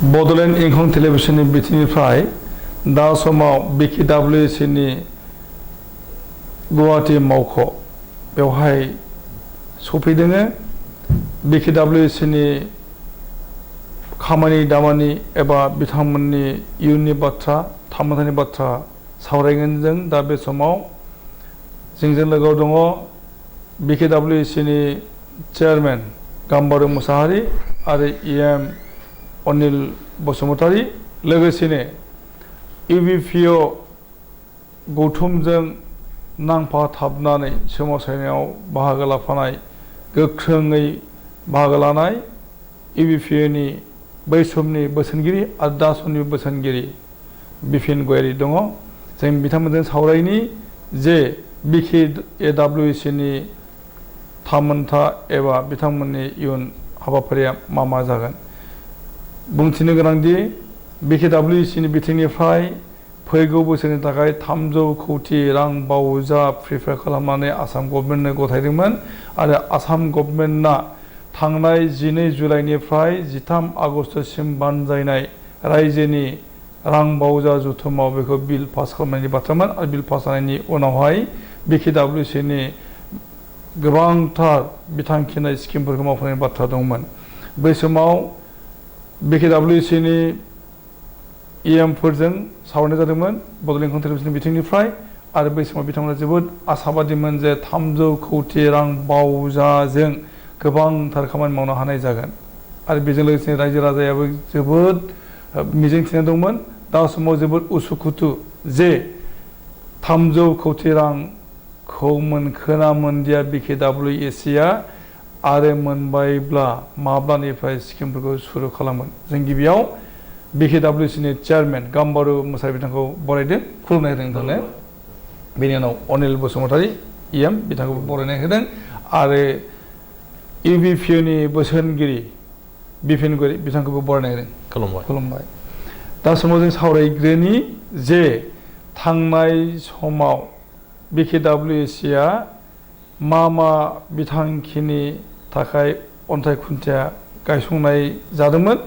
बड'लेण्ड इंखं टेलिभिजननि बिथिंनिफ्राय दा समाव BKWCनि गुवाहाटी मावख' बेवहाय सफैदोङो BKWCनि खामानि दामानि एबा बिथांमोननि इयुननि बाथ्रा थामोनथानि बाथ्रा सावरायगोन जों दा बे समाव जोंजों लोगोआव दङ BKWCनि चेयारमेन गाम्बारु मुसाहारि आरो EM अनिल बसुमतारी लोगोसेनो UBPO गौथुमजों नांफाथाबनानै सोमावसारनायाव बाहागो लाफानाय गोख्रोङै बाहागो लानाय UBPOनि बै समनि बोसोनगिरि आरो दा समनि बोसोनगिरि बिपिन गयारी दङ जों बिथांमोनजों सावरायनि जे BKWCनि थामोनथा एबा बिथांमोननि इयुन हाबाफारिया मा जागोन बुंथिनो गोनांदि BKWCनि बिथिंनिफ्राय फैगौ बोसोरनि थाखाय 300 कोटि रां बावजा प्रिपेयार खालामनानै आसाम गभर्नमेन्टनो गथायदोंमोन आरो आसाम गभर्नमेन्टआ थांनाय 12 जुलाइनिफ्राय 13 आगस्तसिम बानजायनाय रायजोनि रां बावजा जुथुमाव बेखौ बिल पास खालामनायनि बाथ्रामोन आरो बिल पास जानायनि उनावहाय BKWCनि गोबांथार बिथांखिनाय स्किमफोरखौ मावफानायनि बाथ्रा दंमोन बै समाव BKWCनि EMफोरजों सावरायनाय जादोंमोन बड'लेण्ड इंखं टेलिभिजननि बिथिंनिफ्राय आरो बै समाव बिथांमोना जोबोद आसाबादिमोन जे 300 कोटि रां बावजाजों गोबांथार खामानि मावनो हानाय जागोन आरो बेजों लोगोसे रायजो राजायाबो जोबोद मिजिंथिनाय दंमोन दा समाव जोबोद उसुखुथु जे 300 कोटि रांखौ मोनखोना मोनदिया BKWCआ आरो मोनबायब्ला माब्लानिफ्राय स्किमफोरखौ सुरु खालामगोन जों गिबियाव BKWCनि चेयारमेन गाम्बारु मुसाहारि बिथांखौ बरायदों खुलुमनाय होदों नोंथांनो बेनि उनाव अनिल बसुमतारी EM बिथांखौ बरायनाय होदों आरो UBPOनि बोसोनगिरि बिपिन गयारी बिथांखौबो बरायनाय होदों खुलुमबाय दा समाव जों सावरायग्रोनि जे थांनाय समाव BKWCआ मा बिथांखिनि थाखाय अन्थाइ खुन्थिया गायसंनाय जादोंमोन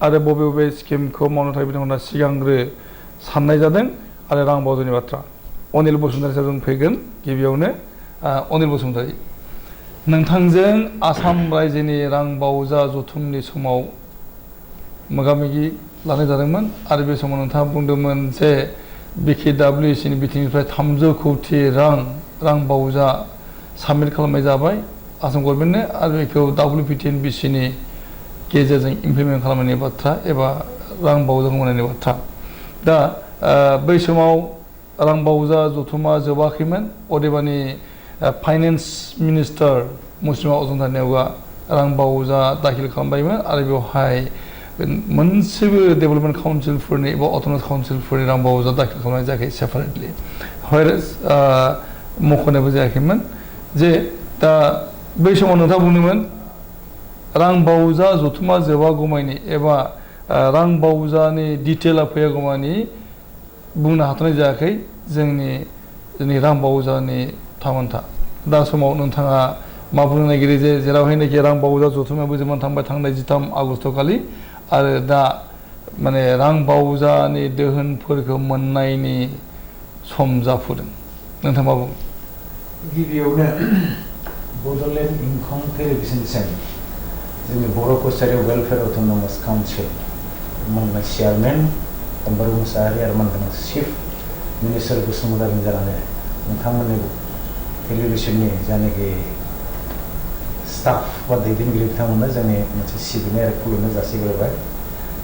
आरो बबे स्किमखौ मावनो थाखाय बिथांमोना सिगांग्रो साननाय जादों आरो रां बावजानि बाथ्रा अनिल बसुमतारी सारजों फैगोन गिबियावनो अनिल बसुमतारी नोंथांजों आसाम रायजोनि रां बावजा जथुमनि समाव मोगा-मोगि लानाय जादोंमोन आरो बे समाव नोंथाङा बुंदोंमोन जे BKWCनि बिथिंनिफ्राय 300 कोटि रां बावजा साबमिट खालामनाय जाबाय आसाम गभर्नमेन्टनो आरो बेखौ WPTNBCनि गेजेरजों इमप्लिमेन्ट खालामनायनि बाथ्रा एबा रां बावजा होनायनि बाथ्रा दा बै समाव रां बावजा जथुमा जोबाखैमोन अदेबानि फाइनेन्स मिनिस्टार मुस्लिमा अजन्ता नेवगा रां बावजा दाखिल खालामबायमोन आरो बेवहाय मोनसेबो डेभेलपमेन्ट काउन्सिलफोरनि एबा अट'नमास काउन्सिलफोरनि रां बावजा दाखिल खालामनाय जायाखै सेपारेटलि व्हेरेज मख'नायबो जायाखैमोन जे दा बै समाव नोंथाङा बुंदोंमोन रां बावजा जथुमा जोबागौमानि एबा रां बावजानि डिटेला फैयागौमानि बुंनो हाथ'नाय जायाखै जोंनि रां बावजानि थामोनथा दा समाव नोंथाङा मा बुंनो नागिरो जे जेरावहायनाखि रां बावजा जथुमाबो जोबनानै थांबाय थांनाय 13 आगस्त खालि आरो दा माने रां बावजानि दोहोनफोरखौ मोननायनि सम जाफुदों नोंथाङा मा बुङो गिबियावनो बड'लेण्ड इंखं टेलिभिजनजों जोंनि बर' कसारि वेलफेयार अट'नमास काउन्सिल मोननाय चेयारमेन गाम्बारु मुसाहारि आरो मोनगोनां चिफ मिनिस्टार बसुमतारी जानानै नोंथांमोननि टेलिभिजननि जायनाखि स्टाफ बा दैदेनगिरि बिथांमोननो जोंनि मोनसे सिबिनाय आरो खुलुमनाय जासिग्रोबाय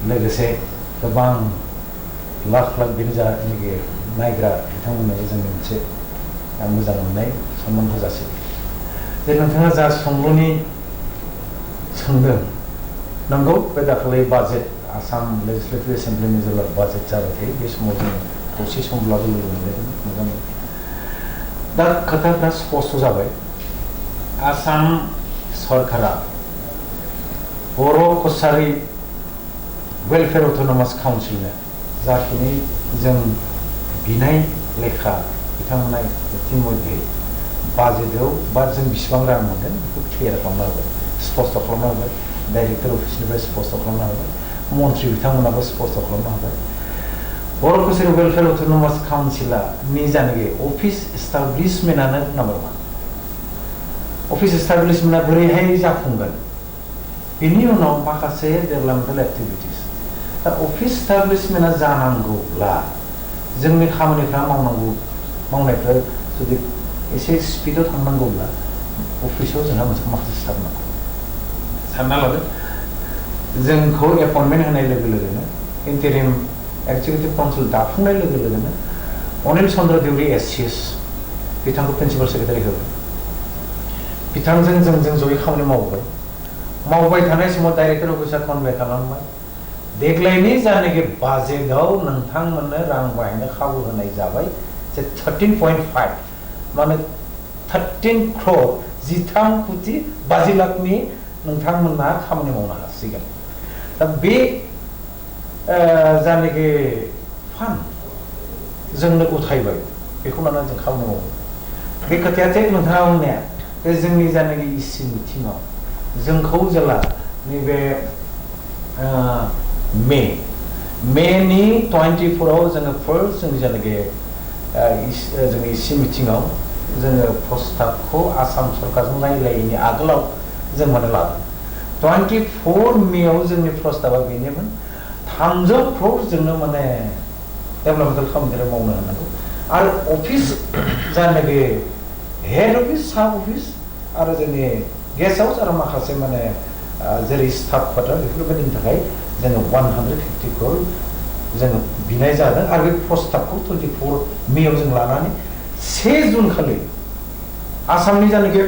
लोगोसे गोबां लाख बेनि जायनाखि नायग्रा बिथांमोननो जोंनि मोनसे मोजां मोननाय सनमानखौ जासियो जे नोंथाङा जा सोंलुनि सोंदों नंगौ बे दाखालि बाजेट आसाम लेजिस्लेटिभ एसेम्ब्लिनि जेब्ला बाजेट जाबाय थायो बे समाव जों दसे समब्लाबो लोगो मोनलायदों मोजां दा खोथाफ्रा स्पष्ट जाबाय आसाम सरकारा बर' कसारि वेलफेयार अट'नमास काउन्सिलनो जाखिनि जों बिनाय लेखा बिथांमोना इतिमध्ये बाजेटआव बा जों बेसेबां रां मोनगोन बेखौ क्लियार खालामना होबाय स्पष्ट खालामना होबाय डाइरेक्टर अफिसनिफ्राय स्पष्ट खालामना होबाय मन्थ्रि बिथांमोनाबो स्पष्ट खालामनो हाबाय बर' कसारि वेलफेयार अट'नमास काउन्सिला नि जानाखि अफिस एस्टाब्लिशमेन्टआनो नाम्बार 1 अफिस एस्टाब्लिशमेन्टआ बोरैहाय जाफुंगोन बेनि उनाव माखासे डेभेलपमेन्टेल एक्टिभिटिस दा अफिस एस्टाब्लिशमेन्टआ जानांगौब्ला जोंनि खामानिफ्रा मावनायफ्रा जुदि एसे स्पिडआव थांनांगौब्ला अफिसाव जोंहा माखासे स्टाफ नांगौ सानना लादो जोंखौ एपइन्टमेन्ट होनाय लोगो लोगोनो इन्टारिम एक्जिकिउटिभ काउन्सिल दाफुंनाय लोगो लोगोनो अनिल चन्द्र देउरि एससिएस बिथांखौ प्रिन्सिपाल सेक्रेटारि होबाय बिथांजों जों जयै खामानि मावबाय थानाय समाव डाइरेक्टर अफिसार कनभे खालामबाय देग्लायनि जानाखि बाजेटआव नोंथांमोननो रां बाहायनो खाबु होनाय जाबाय जे 13.5 माने 13 crore 13 कोटी 50 लाखनि नोंथांमोनहा खामानि मावनो हासिगोन दा बे जानाखि फान्ड जोंनो उथायबाय बेखौ लानानै जों खामानि मावो बे खोथाया थिग नोंथाङा बुंनाया बे जोंनि जानाखि इसि मिटिङाव जोंखौ जेला नैबे मेनि 24आव जोङो फार्स्ट जोंनि जानाखि जोंनि इसि मिटिङाव जोङो प्रस्ताबखौ आसाम सरकारजों रायज्लायैनि आगोलाव जों माने लादों 24 मेआव जोंनि प्रस्ताबा बेनोमोन 300 crore जोंनो माने डेभेलपमेन्टेल खामानिफोर मावनो हानांगौ आरो अफिस जानाखि हेड अफिस साब अफिस आरो जोंनि गेस्ट हाउस आरो माखासे माने जेरै स्टाफ क्वार्टार बेफोरबायदिनि थाखाय जोङो 150 crore जोङो बिनाय जादों आरो बे प्रस्ताबखौ 24 मेआव जों लानानै 1 जुन खालि आसामनि जानाखि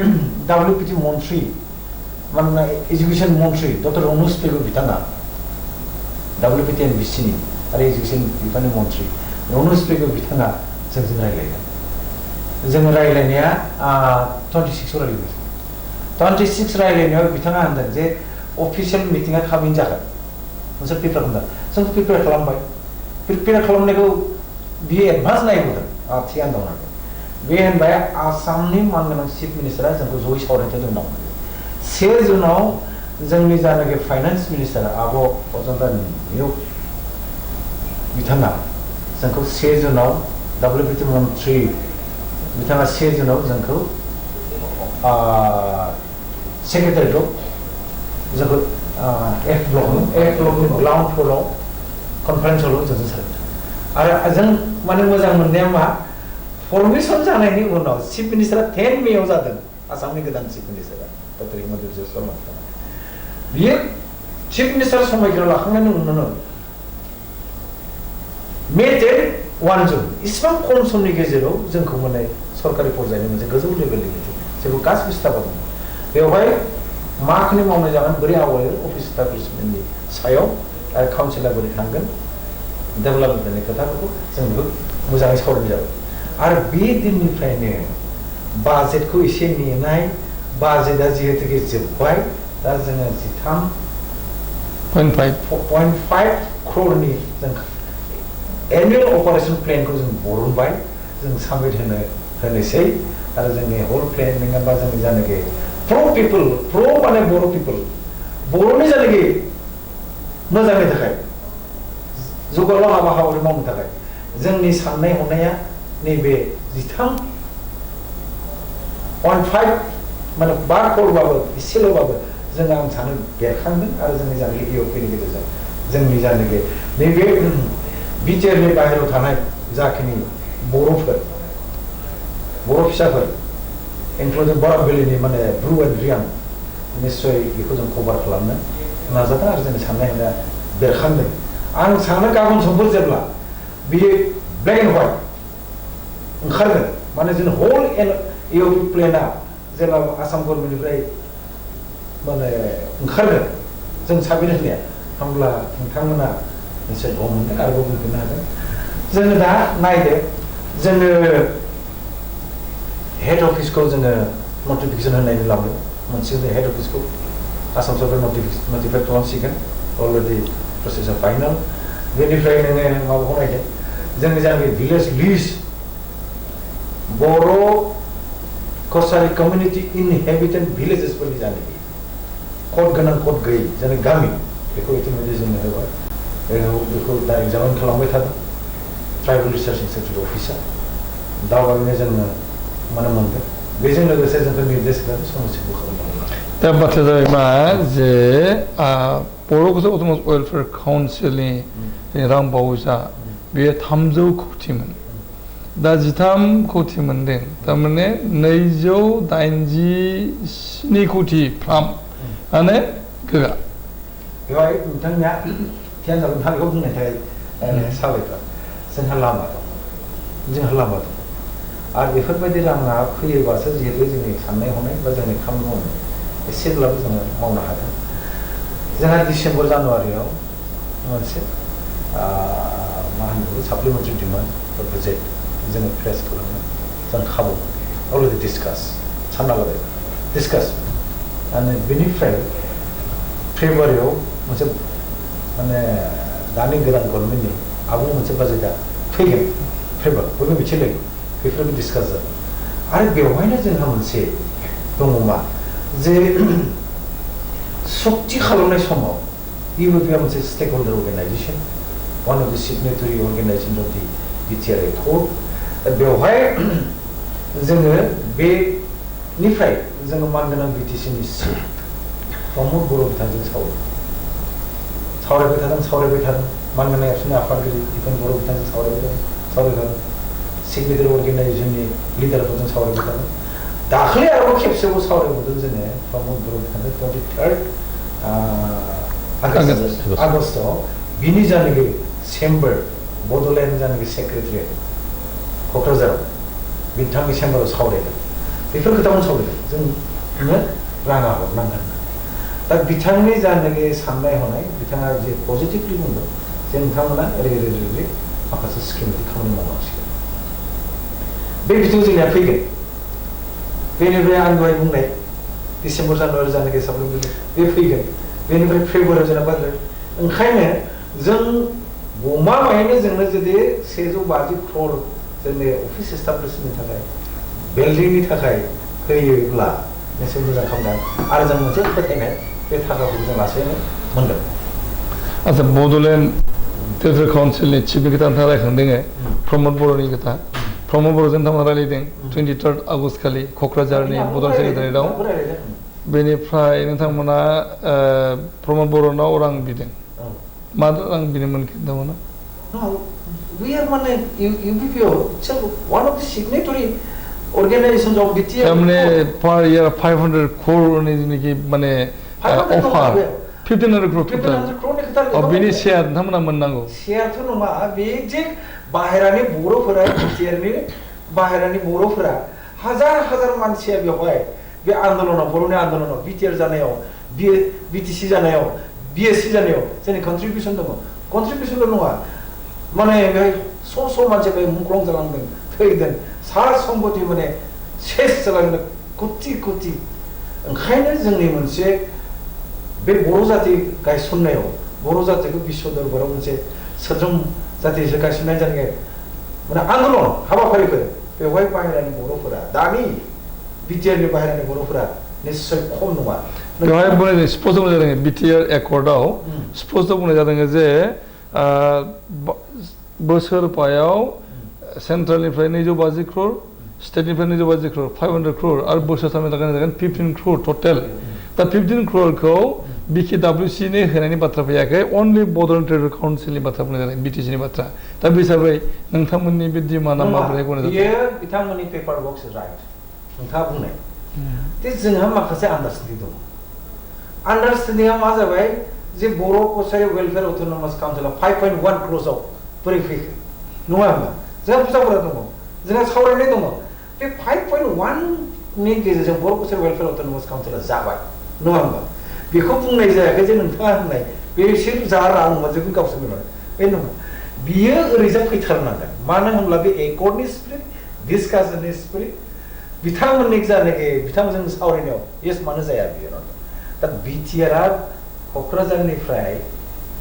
WPT मन्थ्रि मानोना एजुकेशन मन्थ्रि डक्टर अनुज पेगु बिथाङा WPT एनबिसिनि आरो एजुकेशन बिफाननि मन्थ्रि अनुज पेगु बिथाङा जोंजों रायज्लायगोन जोङो रायज्लायनाया 26 रायज्लायगोन 26 रायज्लायनायाव बिथाङा होनदों जे अफिसियेल मिटिङा थाबैनो जागोन मोनसे प्रिपेयार खालामदों जों प्रिपेयार खालामबाय प्रिपेयार खालामनायखौ बियो एडभान्स नायबोदों थिगानो दं आरो बे होनबाय आसामनि मानगोनां चिफ मिनिस्टारा जोंखौ जयै सावरायनो जोंनाव 1 जुनाव जोंनि जानाखि फाइनान्स मिनिस्टार आब' अजन्ता नियोग बिथाङा जोंखौ 1 जुनाव WPT मन्थ्रि बिथाङा 1 जुनाव जोंखौ सेक्रेटारिखौ जोंखौ F ब्लकनि ग्राउन्ड फ्ल'राव कनफारेन्स हलाव जोंजों सालायदों आरो जों माने मोजां मोननाया मा फरमेसन जानायनि उनाव चिफ मिनिस्टारा 10 मेआव जादों आसामनि गोदान चिफ मिनिस्टारा डक्टर हिमन्त बिश्व शर्मा बियो चिफ मिनिस्टार समायखौ लाखांनायनि उनाव मे 1 जुन इसिबां खम समनि गेजेराव जोंखौ माने सरकारि पर्यायनि मोनसे गोजौ लेभेलनि जेबो गासिबो स्टाफा दङ बेवहाय मा खामानि मावनाय जागोन बोरै आवगायो अफिस एस्टाब्लिशमेन्टनि सायाव आरो काउन्सिला बोरै थांगोन डेभेलपमेन्टनि खोथाफोरखौ जों बेखौ मोजाङै सावरायनाय जाबाय आरो बे दिननिफ्रायनो बाजेटखौ एसे नेनाय बाजेटआ जिहेतुके जोब्बाय दा जोङो 13.5 crore जों एनुवेल अपारेशन प्लेनखौ जों बरनबाय जों साबमिट होनोसै आरो जोंनि हल प्लेन नङाबा जोंनि जानाखि प्र माने बर' पिपल बर'नि जानाखि मोजांनि थाखाय जौगालु हाबाफारि मावनो थाखाय जोंनि साननाय हनाया नैबे 13.5 माने 5 crore एसेल'बाबो जों आं सानो बेरखांदों आरो जोंनि जानाखि इउपिनि गेजेरजों जोंनि जानाखि नैबे बिटिआरनि बाहेरायाव थानाय जाखिनि बर' फिसाफोर इनक्लुडिं बराक भेलिनि माने ब्लु एन्ड रियां निश्चय बेखौ जों कभार खालामनो नाजादों आरो जोंनि साननाय हनाया बेरखांदों आं सानो गाबोन समफोर जेब्ला बियो ब्लेक एन्ड व्हाइट ओंखारगोन माने जों हल इउपि प्लेनआ जेब्ला आसाम गभर्नमेन्टनिफ्राय माने ओंखारगोन जों साबमिट होनाया होमब्ला नोंथांमोना निश्चय मोनगोन आरोबाव बुंफिननो हागोन जोङो दा नायदो जोङो हेड अफिसखौ जोङो नटिफिकेसन होनायनि लाबोदों मोनसे हेड अफिसखौ आसाम सरकार नटिफाइ खालामसिगोन अलरेडि प्रसेसा फाइनाल बेनिफ्राय नोङो माबाखौ नायदो जोंनि जानाखि भिलेज लिस्ट बर' कसारि कमिउनिटि इनहेबिटेड भिलेजेसफोरनि जानाखि कड गोनां कड गैयै जोंनि गामि बेखौ इतिमध्ये जोंनो होबाय बेखौ दा एग्जामिन खालामबाय थादों ट्राइबेल रिसार्च इनस्टिट्यूट अफिसा दावबायनो जोङो माने मोनदों बेजों लोगोसे जोंखौ निर्देश होनानै समस्याखौ खालामनांगौ दा बाथ्राया जाबाय मा जे बर' अट'नमास वेलफेयार काउन्सिलनि रां बावजा बेयो 300 कौटिमोन दा 13 कौटि मोनदों थारमाने 287 कौटि फ्रामानो गोगा बेवहाय नोंथांनिया ध्यान जागोन नोंथाङा बेखौ बुंनायनि थाखाय साबायखर जोंहा लामा दं आरो बेफोरबायदि राङा फैयोबासो जिहेतु जोंनि साननाय हनाय बा जोंनि खामानि मावनाय एसेब्लाबो जोङो मावनो हादों जोंहा डिसेम्बर जानुवारियाव मोनसे मा होनो साप्लिमेन्टारि डिमान्ड बाजेट जोङो प्रेस खालामनो जों खाबु अलरेडि डिसकास सानना लाबाय डिसकास माने बेनिफ्राय फेब्रुवारियाव मोनसे माने दानि गोदान गभर्नमेन्टनि आबुं मोनसे बाजेटआ फैगोन फेब्रुवारि बयबो मिथिलायो बेफोरबो डिसकास जादों आरो बेवहायनो जोंहा मोनसे दङ मा जे सक्ति खालामनाय समाव इउर'पिया मोनसे stakeholder organisation one of the signatory organisation of the BTR accord बेवहाय जोङो बेनिफ्राय जोङो मानगोनां बिटिसिनि चिफ प्रमद बर' बिथांजों सावरायबाय थादों मानगोनां एबसुनि आफादगिरि दिपेन बर' बिथांजों सावरायबाय थादों सिगनेटरि अर्गेनाइजेसननि लिडारफोरजों सावरायबाय थादों दाख्लै आरोबाव खेबसेबाव सावरायबावदों जोङो प्रमद बर' बिथांजों 23 आगस्टआव बिनि जानाखि चेम्बार बड'लेण्ड जानाखि सेक्रेटारियेट क'क्राझाराव बिथांनि चेम्बाराव सावरायदों बेफोर खोथाखौनो सावरायदों जोंनो राङा हरनांगोन दा बिथांनि जानाखि साननाय हनाय बिथाङा जे पजिटिभलि बुंदों जे नोंथांमोना ओरै माखासे स्किम बायदि खामानि मावनांसिगोन बे बिथिङाव जोंनिया फैगोन बेनिफ्राय आं दहाय बुंनाय डिसेम्बर जानुवारि जानाखि साप्लिमेन्टारि बे फैगोन बेनिफ्राय फेब्रुवारियाव जोंना बाजेट ओंखायनो जों गमामायैनो जोंनो जुदि 150 crore जोंनि अफिस एस्टाब्लिशमेन्टनि थाखाय बिल्डिंनि थाखाय होयोब्ला एसे मोजां खालामगोन आरो जों मोनसे फोथायनाय बे थाखाखौ जों लासैनो मोनगोन आচ্ছা बड'लेण्ड वेलफेयार काउन्सिलनि चिफनि खोथा नोंथाङा रायखांदों प्रमद बर'नि खोथा प्रमद बर'जों नोंथांमोना रायलायदों 23 आगस्ट खालि क'क्राझारनि बड'लेण्ड सेक्रेटारियेटआव बेनिफ्राय नोंथांमोना प्रमद बर'नाव रां बिदों मा रां बिदोंमोन नोंथांमोना we are UPPO one of the signatory organizations of BTR तारमाने per year 500 crore नि जिनकी माने offer 1500 crore total और बिनि शेयर नोंथांमोना मोननांगौ शेयर थ' नङा बे जे बाहेरानि बर'फोरा BTRनि बाहेरानि बर'फोरा हाजार मानसिया बेवहाय बे आन्दोलनाव बर'नि आन्दोलनाव BTR जानायाव BTC जानायाव BSC जानायाव जोंनि कन्ट्रिबिउसन दङ कन्ट्रिबिउसनल' नङा माने बेहाय स' मानसिया बे मुंख्लं जालांदों थैदों सारा सम्पति माने सेस जालांदों कोटि ओंखायनो जोंनि मोनसे बे बर' जाति गायसननायाव बर' जातिखौ बिश्व दरबाराव मोनसे सोद्रोम जाति गायसननाय जानाय माने आन्दोलन हाबाफारिफोर बेवहाय बाहेरानि बर'फोरा दानि बिटिआरनि बाहेरानि बर'फोरा निश्चय खम नङा बेवहाय बुंनाय स्पष्ट बुंनाय जादों बिटिआर एकर्डआव स्पष्ट बुंनाय जादों जे बोसोरफायाव सेन्ट्रेलनिफ्राय 250 crore स्टेटनिफ्राय 250 crore 500 crore आरो बोसोरथामनि थाखाय जागोन 15 crore टटेल दा 15 crore BKWC ने होनायनि बाथ्रा फैयाखै अनलि बड'लेण्ड वेलफेयार काउन्सिलनि बाथ्रा बुंनाय जादों BTCनि बाथ्रा दा बे हिसाबै नोंथांमोननि बे डिमान्डआ माबोरै गनाय जादों बेयो बिथांमोननि पेपार वर्क्स राइट नोंथाङा बुंनाय दे जोंहा माखासे आन्डारस्टेन्डिं दङ आन्डारस्टेन्डिंआ मा जाबाय जे बर' कसारि वेलफेयार अट'नमास काउन्सिलआ 5.1 crore बोरै फैखो नङा होनबा जोंहा फुजाफोरा दङ जोंहा सावरायनाय दङ बे 5.1 नि गेजेरजों बर' कसारि वेलफेयार अट'नमास काउन्सिलआ जाबाय नङा होनबा बेखौ बुंनाय जायाखै जे नोंथाङा होननाय बेसोर जा रां मोनजोबगोन गावसोरनो बे नङा बियो ओरैजा फैथारनांगोन मानो होनब्ला बे एकर्डनि स्पिरिट डिसकासननि स्पिरिट बिथांमोननि जानाखि बिथांमोनजों सावरायनायाव येस मानो जाया बियो दा बिटिआरआ क'क्राझारनिफ्राय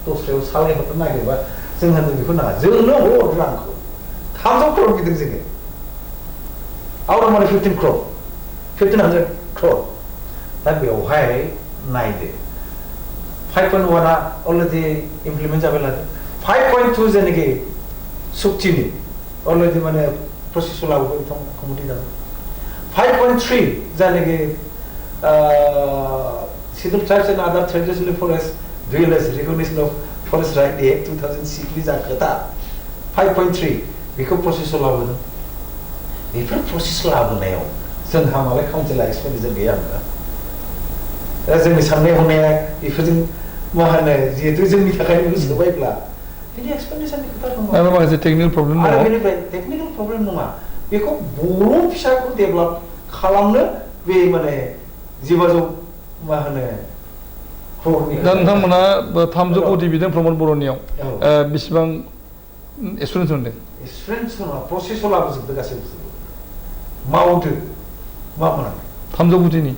दस्रायाव सालायहरनो नागिरबा जों होनदों बेखौ नाङा जोंनो हर रांखौ 300 crore बिदों जोङो आउट अफ माने 1500 crore दा बेवहाय नायदो 5.1 अलरेडि इमप्लिमेंट जाबाय लादों 5.2 जेनेके सुक्तिनि अलरेडि माने प्रोसेस लाबोबाय बिथां कमिटि जाबाय 5.3 जेनेके scheduled tribes and other traditional forests dual as recognition of Forest Right Act 2006 नि जाखोता 5.3 बेखौ प्रोसेस लाबोदों बेफोर प्रोसेस लाबोनायाव जोंहा मालाय काउन्सिला एक्सपेन्डिचार गैया होनबा दा जोंनि साननाय हनाया बेफोरजों मा होनो जिहेतु जोंनि थाखाय सोबायब्ला बिनि एक्सपेन्डिचारनि खोथा दङ आरो माखासे टेकनिकल प्रब्लेम दङ आरो बेनिफ्राय टेकनिकल प्रब्लेम नङा बेखौ बर' फिसाखौ डेभेलप खालामनो बे माने 1500 मा होनो दा नोंथांमोना 300 कोटि बिदों प्रमद बर'नियाव बेसेबां एक्सपिरियेन्स मोनदों एक्सपिरियेन्स नङा प्रसेसआव लाबोजोबदों गासै बुस्थुखौ मावदो मा मोना 300 कोटिनि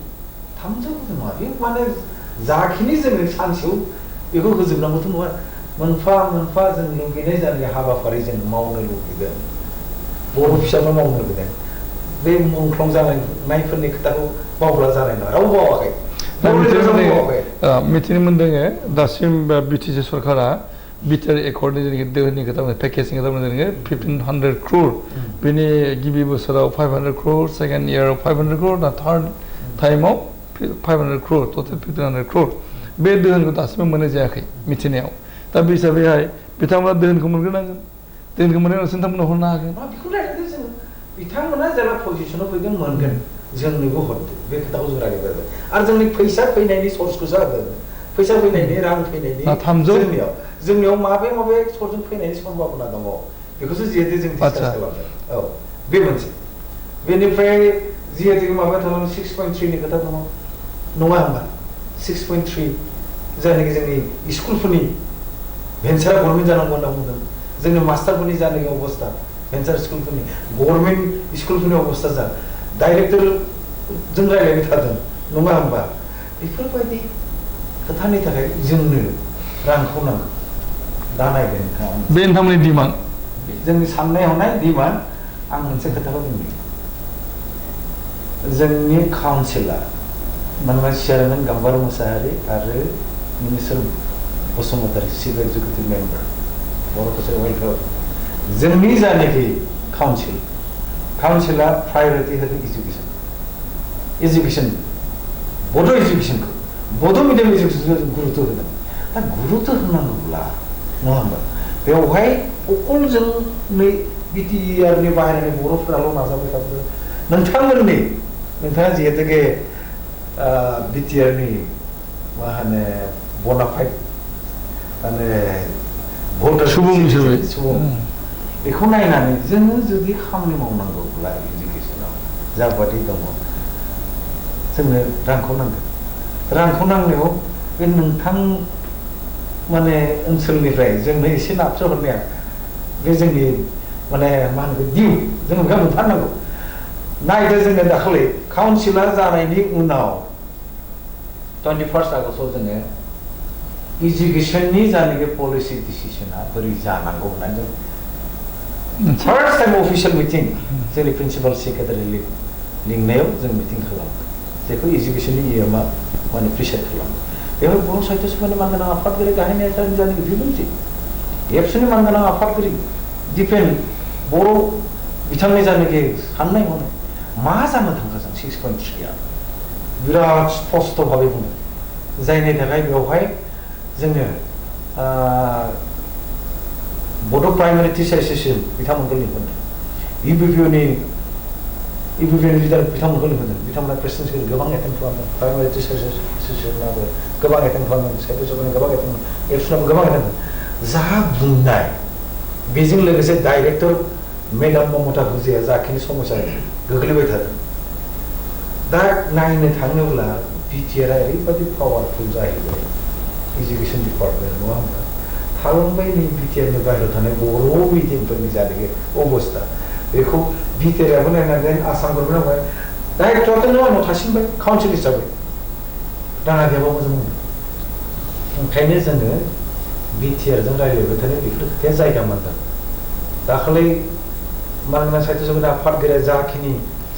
300 कोटि नङा बे माने जाखिनि जोङो सानसेयाव बेखौ होजोबनांगौथ' नङा मोनफा मोनफा जों लुगैनाय जानाय हाबाफारि जों मावनो लुगैदों बर' फिसाफ्रा मावनो लुगैदों बे मुंख्लं जानायफोरनि खोथाखौ बावब्ला जानाय नङा रावबो बावाखै मिथिनो मोनदों दासिम बिटिसि सरकारा बिटिआर एकर्डनि जेनाखि दोहनि खोथा बुंदों पेकेजनि खोथा बुंदों 1500 crore बेनि गिबि बोसोराव 500 crore सेकेन्ड इयाराव 500 crore दा थार्ड टाइमाव 500 crore टटेल 1500 crore बे दोहोनखौ दासिमबो मोननाय जायाखै मिथिनायाव दा बे हिसाबैहाय बिथांमोना दोहोनखौ मोनग्रोनांगोन दोहोनखौ मोननायनि उनावसो नोंथांमोना हरनो हागोन बेखौ रायज्लायदों जों बिथांमोना जेब्ला पजिसनाव फैगोन मोनगोन जोंनोबो हरदो बे खोथाखौ जों रायज्लायबाय आरो जोंनि फैसा फैनायनि सर्सखौसो होगोन फैसा फैनायनि रां फैनायनि जोंनियाव माबे सर्सजों फैनायनि सम्भावना दङ बेखौसो जिहेतु जों डिसकास खालामदों औ बे मोनसे बेनिफ्राय जिहेतु माबा थालांदों 6.3 नि खोथा दङ नङा होनबा 6.3 जायनाखि जोंनि स्कुलफोरनि भेन्सार गभर्नमेन्ट जानांगौ होनना बुंदों जोंनि मास्टारफोरनि जानाय अबस्था भेन्सार स्कुलफोरनि गभर्नमेन्ट स्कुलफोरनि अबस्था जा डाइरेक्टर जों रायज्लायबाय थादों नङा होनबा बेफोरबायदि खोथानि थाखाय जोंनो रांखौ नांगौ दा नायदो नोंथाङा बे नोंथांमोननि डिमान्ड जोंनि साननाय हनाय डिमान्ड आं मोनसे खोथाखौ बुंदों जोंनि काउन्सिला मानोना चेयारमेन गाम्बारू मोसाहारि आरो minister Basumatary chief executive member Bodo' Kachari welfare जोंनि जानाखि काउन्सिला प्रायोरिटी होदों एजुकेशन बड' एजुकेशनखौ बड' मिडियाम एजुकेशनखौ जों गुरुत्व होदों दा गुरुत्व होनांगौब्ला नङा होनबा बेवहाय अकल जों नै बिटिआरनि बाहेरानि बर'फोराल' नाजाबाय थाबोदों नोंथाङा जिहेतुके बिटिआरनि मा होनो बनाफाइड माने भटार सुबुं बेखौ नायनानै जोङो जुदि खामानि मावनांगौब्ला एजुकेशनाव जाबादि दङ जोंनो रांखौ नांनायाव बे नोंथां माने ओनसोलनिफ्राय जोंनो एसे नाबसो हरनाया बे जोंनि माने मा होनो दिउ जों बेखौ मोनथारनांगौ नायदो जोङो दाखालि काउन्सिला जानायनि उनाव 21 आगस्टआव जोङो एजुकेशननि जानाखि पलिसि डिसिसना बोरै जानांगौ होननानै जों फर्स्ट टाइम अफिसियेल मिटिं जोंनि प्रिन्सिपाल सेक्रेटारि लिंनायाव जों मिटिं खालामो जेखौ एजुकेशननि इएमआ माने प्रिसाइड खालामो बेवहाय बर' साहित्य सभानि मानगोनां आफादगिरि गाहाय नेतानि जानाखि बिबुंथि एबसुनि मानगोनां आफादगिरि दिपेन बर' बिथांनि जानाखि साननाय हनाय मा जानो थांगासिनो 6.3 बिराद स्पष्ट भाबै बुङो जायनि थाखाय बेवहाय जोङो बड' प्राइमारि टिचार एस'सिएशन बिथांमोनखौ लिंहरदों इउपिपिअनि लिडार बिथांमोनखौ लिंहरदों बिथांमोना प्रेसिडेन्सिखौ गोबां एटेन्ड खालामदों प्राइमारि टिचार एस'सिएशनाबो गोबां एटेन्ड खालामदों साहित्य सभानि गोबां एटेन्ड एबसुनाबो गोबां एटेन्ड जा बुंनाय बेजों लोगोसे डाइरेक्टर मेडाम ममता हुजिया जाखिनि समस्या गोग्लैबाय थादों दा नायनो थाङोब्ला बिटिआरआ ओरैबायदि पावारफुल जाहैबाय एजुकेशन डिपार्टमेन्ट नङा होनबा थालांबाय नै बिटिआरनि बाहेरायाव थानाय बर' मिडियामफोरनि जानाखि अबस्था बेखौ बिटिआरआबो नायनांगोन आसाम गभर्नमेन्टआवहाय दायित्वआथ' नों आंनाव थासिनबाय काउन्सिल हिसाबै राङा गैयाबाबो जों ओंखायनो जोङो बिटिआरजों रायज्लायबाय थानाय बेफोर खोथाया जायगा मोनदों दाखालि मानोना साहित्य सभानि आफादगिरिया जाखिनि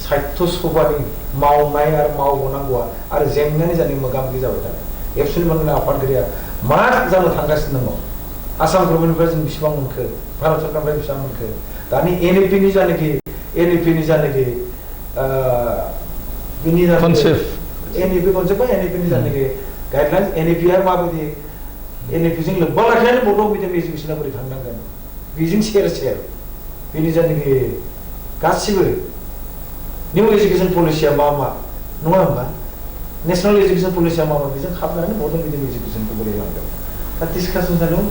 साहित्य सभानि मावनाय आरो मावबावनांगौआ आरो जेंनानि जानाय मोगा मोगि जाबाय थानाय एबसुनि मानगोनां आफादगिरिया मा जानो थांगासिनो दङ आसाम गभर्नमेन्टनिफ्राय जों बेसेबां मोनखो भारत सरकारनिफ्राय बेसेबां मोनखो दानि NEP नि जानोखि बिनि कनसेप्ट NEP कनसेप्ट बा NEP नि जानोखि गाइडलाइन्स NEP आ माबायदि NEP जों लोब्बा लाखिनानै बड' मिडियाम एजुकेसना बोरै थांनांगोन बेजों सेर बेनि जानोखि गासिबो निउ एजुकेशन पलिसिया मा नङा होमबा नेशनल एजुकेशन पलिसिया मा बेजों खाबनानै बड' मिडियाम एजुकेशनखौ बोरै लांगोन दा डिसकासन जादों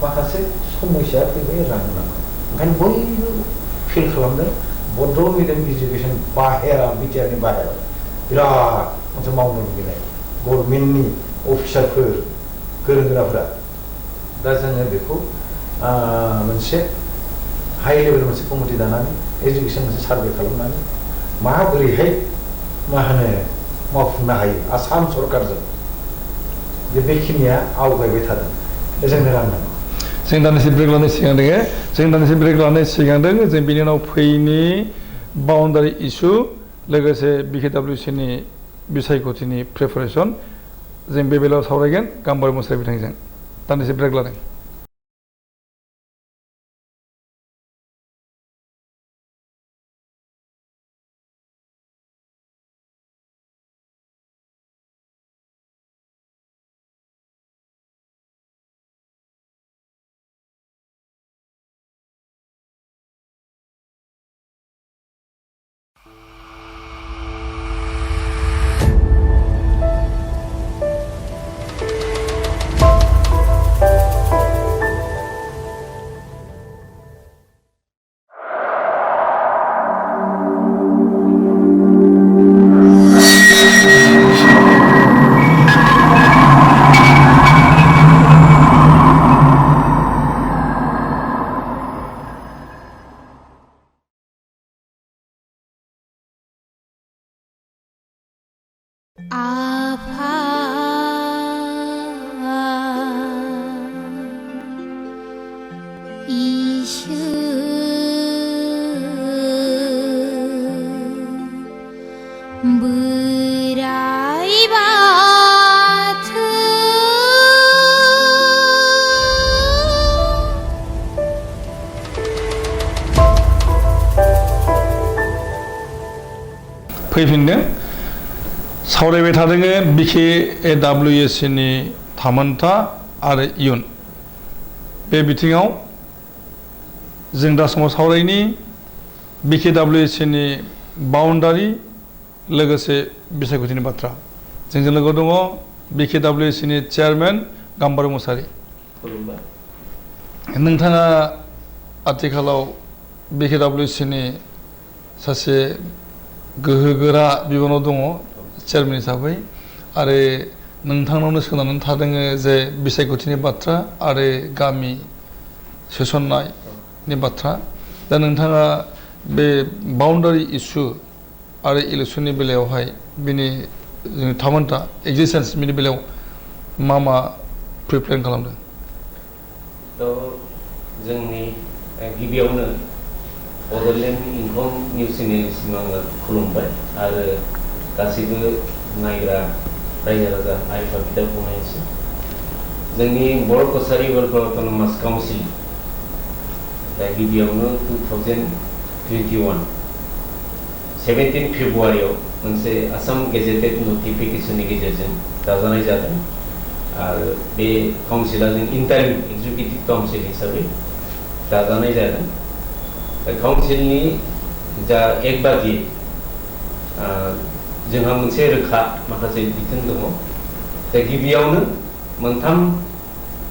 माखासे समस्या फैबाय राननांगौ ओंखायनो बयबो फिल खालामदों बड' मिडियाम एजुकेशन बाहेरा बिटिआरनि बाहेराव बिराद मोनसे मावनो लुबैनाय गभर्नमेन्टनि अफिसारफोर गोरों गोराफोरा दा जोङो बेखौ मोनसे हाई लेभेल मोनसे कमिटि दानानै एजुकेशन मोनसे सार्भे खालामनानै माबोरैहाय मा होनो मावफुंनो हायो आसाम सरकारजों बेखिनिया आवगायबाय थादों जोंनो राननांगौ जों दानसे ब्रेक लानाय सिगां दोङो जों बिनि उनाव फैनि बाउन्डारि इस्यु लोगोसे BKWC नि बिसायख'थिनि प्रिपारेसन जों बे बेलायाव सावरायगोन गाम्बारि मुसाहारि बिथांजों दानसे ब्रेक लादों फैफिनदों सावरायबाय थादोङो BKWC नि थामोनथा आरो इयुन बे बिथिङाव जों दा समाव सावरायनि BKWC नि बाउन्डारि लोगोसे बिसायख'थिनि बाथ्रा जोंजों लोगो दङ BKWC नि चेयारमेन गाम्बारि मुसाहारि नोंथाङा आथिखालाव BKWC नि सासे गोहोगोरा बिबानाव दङ चेयारमेन हिसाबै आरो नोंथांनावनो सोनारनानै थादोङो जे बिसायख'थिनि बाथ्रा आरो गामि सोसननायनि बाथ्रा दा नोंथाङा बे बाउन्डारि इस्यु आरो इलेक्सननि बेलायावहाय बिनि जोंनि थामोनथा एक्जिस्टेन्स बिनि बेलायाव मा प्रिप्लेन खालामदों जोंनि गिबियावनो बड'लेण्ड इंखं निउस चेनेलसिम आङो खुलुमबाय आरो गासैबो नायग्रा रायजो राजा आइ आफा बिदा फंबायनिसिम जोंनि बर' कसारि वेलफेयार अट'नमास काउन्सिल दा गिबियावनो 2021 17 फेब्रुवारियाव मोनसे आसाम गेजेटेड नटिफिकेशननि गेजेरजों दाजानाय जादों आरो बे काउन्सिला जों इन्टारिम एक्जिकिउटिभ काउन्सिल हिसाबै दाजानाय जादों काउन्सिलनि जा एक बादि जोंहा मोनसे रोखा माखासे बिथोन दङ दा गिबियावनो मोनथाम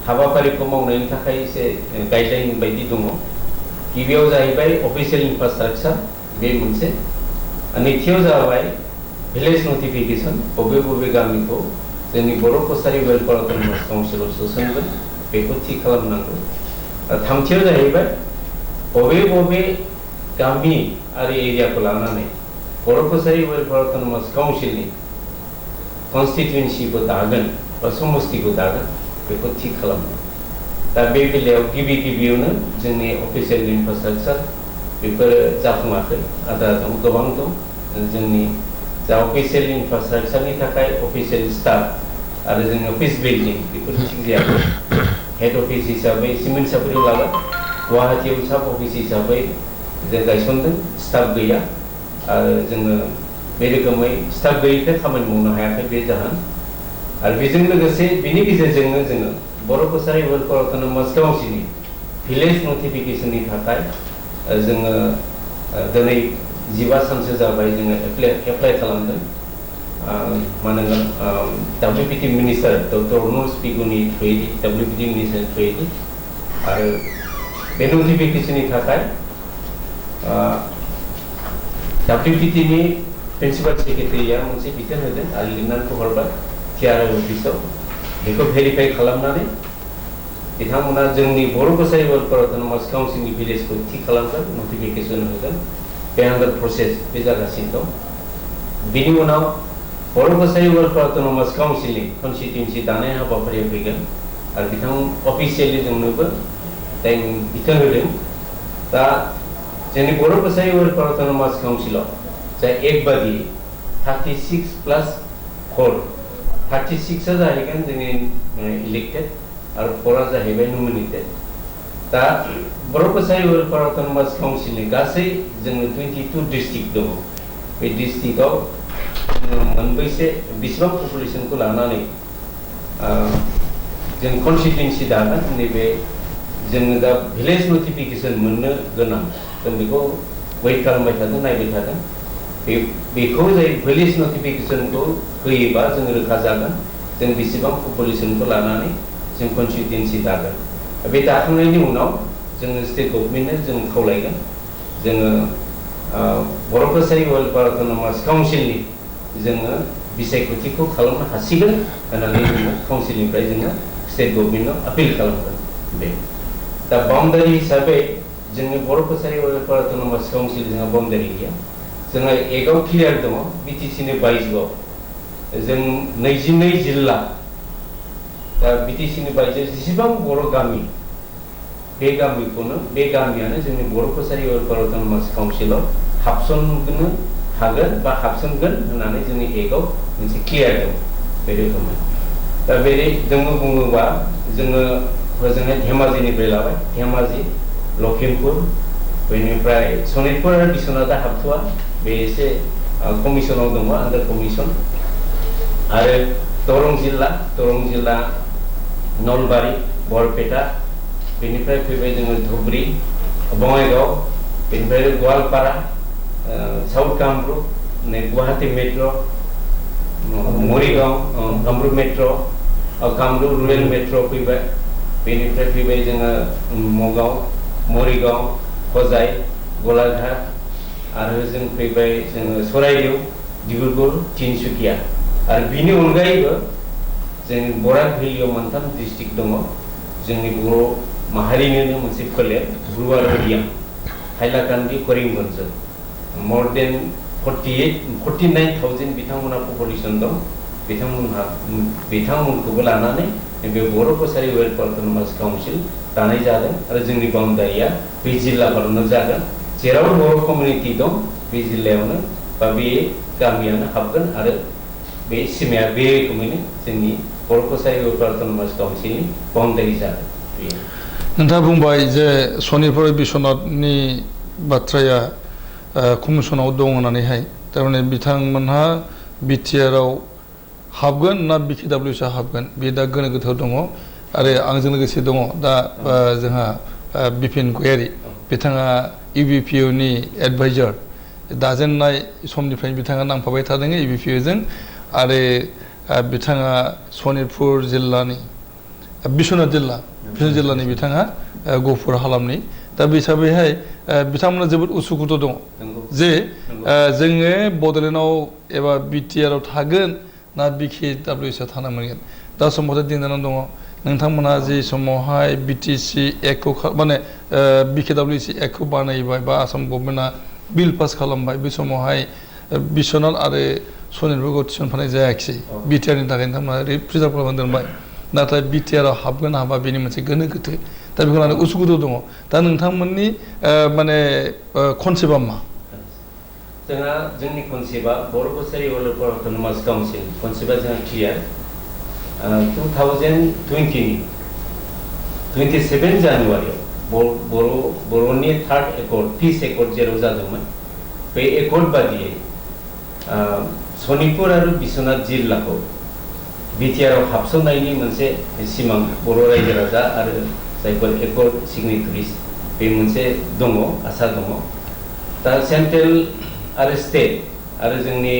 हाबाफारिखौ मावनायनि थाखाय एसे गाइडलाइन बायदि दङ गिबियाव जाहैबाय अफिसियेल इनफ्रास्ट्राक्चार बे मोनसे नैथियाव जाबाय भिलेज नटिफिकेशन बबे गामिखौ जोंनि बर' कसारि वेलफेयार अट'नमास काउन्सिलाव सोसनगोन बेखौ थि खालामनांगौ थामथियाव जाहैबाय बबे गामि आरो एरियाखौ लानानै बर' कसारि वेलफेयार अट'नमास काउन्सिलनि कन्स्टिटुएन्सिखौ दागोन बा समस्तिखौ दागोन बेखौ थि खालामो दा बे बेलायाव गिबियावनो जोंनि अफिसियेल इनफ्रास्ट्राक्चार बेफोरो जाफुङाखै आद्रा दं गोबां दं जोंनि जा अफिसियेल इनफ्रास्ट्राक्चारनि थाखाय अफिसियेल स्टाफ आरो जोङो अफिस बिल्डिं बेफोर थिग जायाखै हेड अफिस हिसाबै सिमेन्ट सापरियाव लाबाय गुवाहाटीयाव साब अफिस हिसाबै जों गायसनदों स्टाफ गैया आरो जोङो बे रोखोमै स्टाफ गैयैखाय खामानि मावनो हायाखै बे जाहोन आरो बेजों लोगोसे बेनि गेजेरजोंनो जोङो बर' कसारि वेलफेयार अट'नमास काउन्सिलनि भिलेज नटिफिकेशननि थाखाय जोङो दिनै 15 सानसो जाबाय जोङो एप्लाइ खालामदों मानोना WPT मिनिस्टार डक्टर अनुज पिगुनि थ्रुयै WPT मिनिस्टार थ्रुयै आरो बे नटिफिकेशननि थाखाय WPT नि प्रिन्सिपाल सेक्रेटारिया मोनसे बिथोन होदों आरो लिरनानै हरबाय TRI अफिसाव बेखौ भेरिफाइ खालामनानै बिथांमोना जोंनि बर' कसारि वेलफेयार अट'नमास काउन्सिलनि भिलेजखौ थि खालामगोन नटिफिकेशन होगोन बे आन्दार प्रसेस बे जागासिनो दं बिनि उनाव बर' कसारि वेलफेयार अट'नमास काउन्सिलनि कनस्टिटिउन्सि दानाय हाबाफारिया फैगोन आरो बिथां अफिसियेलि जोंनोबो बिथोन होदों दा जोंनि बर' कसारि वेलफेयार अट'नमास काउन्सिलाव जा एक बादि 36+4 36 जाहैगोन जोंनि इलेक्टेड आरो 4 जाहैबाय नमिनेटेड दा बर' कसारि वेलफेयार अट'नमास काउन्सिलनि गासै जोङो 22 डिस्ट्रिक्ट दङ बे डिस्ट्रिक्टआव मोनबैसे बेसेबां पपुलेसनखौ लानानै जों कनस्टिटिउन्सि दागोन नैबे जोङो दा भिलेज नटिफिकेशन मोननो गोनां जों बेखौ वेट खालामबाय थादों नायबाय थादों बेखौ जाय भिलेज नटिफिकेशनखौ होयोबा जों रोखा जागोन जों बेसेबां पपुलेसनखौ लानानै जों कनस्टिटिउन्सि दागोन बे दाखांनायनि उनाव जोङो स्टेट गभर्नमेन्टनो जों खावलायगोन जोङो बर' कसारि वेलफेयार अट'नमास काउन्सिलनि जोङो बिसायख'थिखौ खालामनो हासिगोन होननानै जोङो काउन्सिलनिफ्राय जोङो स्टेट गभर्नमेन्टआव आपिल खालामगोन बे दा बाउन्डारि हिसाबै जोंनि बर' कसारि वेलफेयार अट'नमास काउन्सिल जोंहा बाउन्डारि गैया जोंहा एकआव क्लियार दङ बिटिसिनि बायजोआव जों 22 जिल्ला दा बिटिसिनि बायजोआव जेसेबां बर' गामि बे गामियानो जोंनि बर' कसारि वेलफेयार अट'नमास काउन्सिलाव हाबसननो हागोन बा हाबसनगोन होननानै जोंनि एकआव मोनसे क्लियार दं बे रोखोमै दा बे जोङो बुङोबा जोङो हजोंहाय धेमाजिनिफ्राय लाबाय धेमाजि लखिमपुर बेनिफ्राय सनितपुर आरो बिश्वनाथआ हाबथ'वा बे एसे कमिसनाव दङ आन्डार कमिसन आरो दरं जिल्ला नलबारि बरपेटा बेनिफ्राय फैबाय जोङो धुबरी बङाइगाव बेनिफ्राय Goalpara south Kamrup Guwahati metro' Morigaon Kamrup metro' Kamrup rural metro' फैबाय बेनिफ्राय फैबाय जोङो मगाव मरिगांव हजाय गलाघाट आरो जों फैबाय जोङो सराइदेउ डिब्रुगड़ तिनसुकिया आरो बिनि अनगायैबो जों बराक भेलियाव मोनथाम डिस्ट्रिक्ट दङ जोंनि बर' माहारिनिनो मोनसे फोलेर ब्रुवार medium Hailakandi Karimganj more than 49,000 बिथांमोनहा पपुलेसन दं बिथांमोनखौबो लानानै बे Bodo' Kachari welfare autonomous council दानाय जादों आरो जोंनि बाउन्डारिया बे जिल्लाफोरावनो जागोन जेराव बर' कमिउनिटि दं बे जिल्लायावनो बा बे गामियानो हाबगोन आरो बे सिमाया बे रोखोमैनो जोंनि बर' कसारि वेलफेयार अट'नमास काउन्सिलनि बाउन्डारि जागोन नोंथाङा बुंबाय जे सनितपुर बिश्वनाथनि बाथ्राया कमिसनाव दं होननानैहाय थारमाने बिथांमोनहा बिटिआरआव हाबगोन ना BKWS हाबगोन बे दा गोनो गोथो दङ आरो आंजों लोगोसे दङ दा जोंहा बिपिन गयारि बिथाङा UBPOनि एडभाइजार दाजेननाय समनिफ्राय बिथाङा नांफाबाय थादों UBPOजों आरो बिथाङा सनितपुर जिल्लानि बिश्वनाथ जिल्लानि बिथाङा गहपुर हालामनि दा बे हिसाबैहाय बिथांमोना जोबोद उसुखुथु दङ जे जोङो बड'लेण्डआव एबा बिटिआरआव थागोन ना BKWS थानो मोनगोन दा समावथ' दिनानो दङ नोंथांमोना जे समावहाय BTC एक्टखौ माने BKWS एक्टखौ बानायबाय बा आसाम गभर्नमेन्टआ बिल पास खालामबाय बे समावहाय बिश्वनाथ आरो सनितपुरखौ थिसनफानाय जायाखिसै बिटिआरनि थाखाय नोंथांमोना रिजार्भ खालामनानै दोनबाय नाथाय बिटिआरआव हाबगोन हाबा बेनि मोनसे गोनो गोथो दा बेखौ लानानै उसुखुथु दङ दा नोंथांमोननि माने कनसेप्टआ मा जोंनि कनसेप्टआ बर' कसारि वेलफेयार अट'नमास काउन्सिल कनसेप्टआ जोंहा क्लियार 2020 27 जानुवारियाव बर'नि थार्ड एकर्ड पिस एकर्ड जेराव जादोंमोन बे एकर्ड बादियै सनितपुर आरो बिश्वनाथ जिल्लाखौ बिटिआरआव हाबसननायनि मोनसे सिमां बर' रायजो राजा आरो जायफोर एकर्ड सिगनेटारिस बे मोनसे दङ आसा दङ दा सेन्ट्रेल आरो स्टेट आरो जोंनि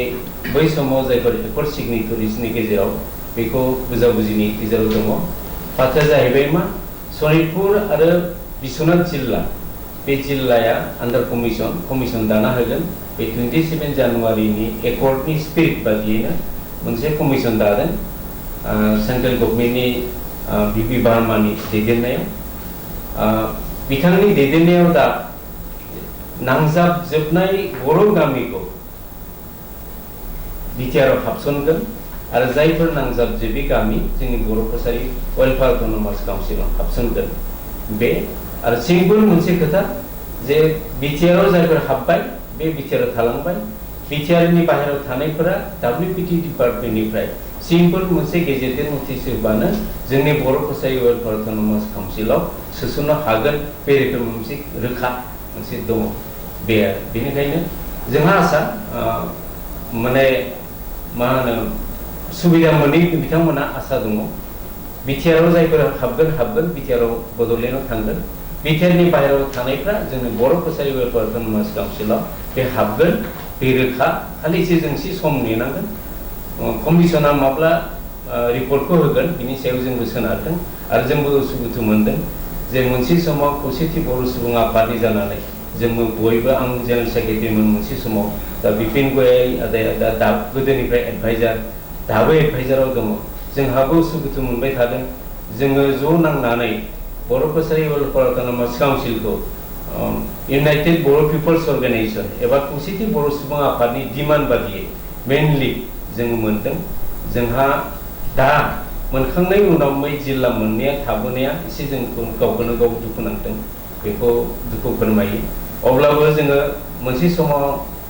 बै समाव जायफोर एकर्ड सिगनेटारिसनि गेजेराव बेखौ बुजाबुजिनि गेजेराव दङ बाथ्राया जाहैबाय मा सनितपुर आरो बिश्वनाथ जिल्ला बे जिल्लाया आन्डार कमिसन दाना होगोन बे 27 जानुवारिनि एकर्डनि स्पिरिट बादियैनो मोनसे कमिसन दादों सेन्ट्रेल गभर्नमेन्टनि बिपि बार्मानि दैदेननायाव बिथांनि दैदेननायाव दा नांजाबजोबनाय बर' गामिखौ बिटिआरआव हाबसनगोन आरो जायफोर नांजाबजोबि गामि जोंनि बर' कसारि वेलफेयार अट'नमास काउन्सिलाव हाबसनगोन बे आरो सिम्पोल मोनसे खोथा जे बिटिआरआव जायफोर हाबबाय बे बिटिआरआव थालांबाय बिटिआरनि बाहेरायाव थानायफोरा WPT डिपार्टमेन्टनिफ्राय सिम्पोल मोनसे गेजेटेड नटिस होबानो जोंनि बर' कसारि वेलफेयार अट'नमास काउन्सिलाव सोसननो हागोन बे रोखोम मोनसे रोखा मोनसे दङ बे आरो बेनिखायनो जोंहा आसा माने मा होनो सुबिदा मोनै बिथांमोना आसा दङ बिटिआरआव जायफोर हाबगोन बिटिआरआव बड'लेण्डआव थांगोन बिटिआरनि बाहेरायाव थानायफ्रा जोंनि बर' कसारि वेलफेयार अट'नमास काउन्सिलाव बे हाबगोन बे रोखा खालि एसे जों एसे सम नेनांगोन कमिसना माब्ला रिपर्टखौ होगोन बिनि सायाव जोंबो सोनारदों आरो जोंबो उसुखुथु मोनदों जे मोनसे समाव खौसेथि बर' सुबुं आफादनि जानानै जोंबो बयबो आं जेनेरेल सेक्रेटारिमोन मोनसे समाव दा बिपिन गयारि आदाया दा गोदोनिफ्राय एडभाइजार दाबो एडभाइजाराव दङ जोंहाबो उसुखुथु मोनबाय थादों जोङो ज' नांनानै बर' कसारि वेलफेयार अट'नमास काउन्सिलखौ इउनाइटेड बर' पिपल्स अर्गेनाइजेसन एबा खौसेथि बर' सुबुं आफादनि डिमान्ड बादियै मेनलि जोङो मोनदों जोंहा दा मोनखांनायनि उनाव बै जिल्ला मोननाया थाबोनाया एसे जों गावखौनो गाव दुखु नांदों बेखौ दुखु फोरमायो अब्लाबो जोङो मोनसे समाव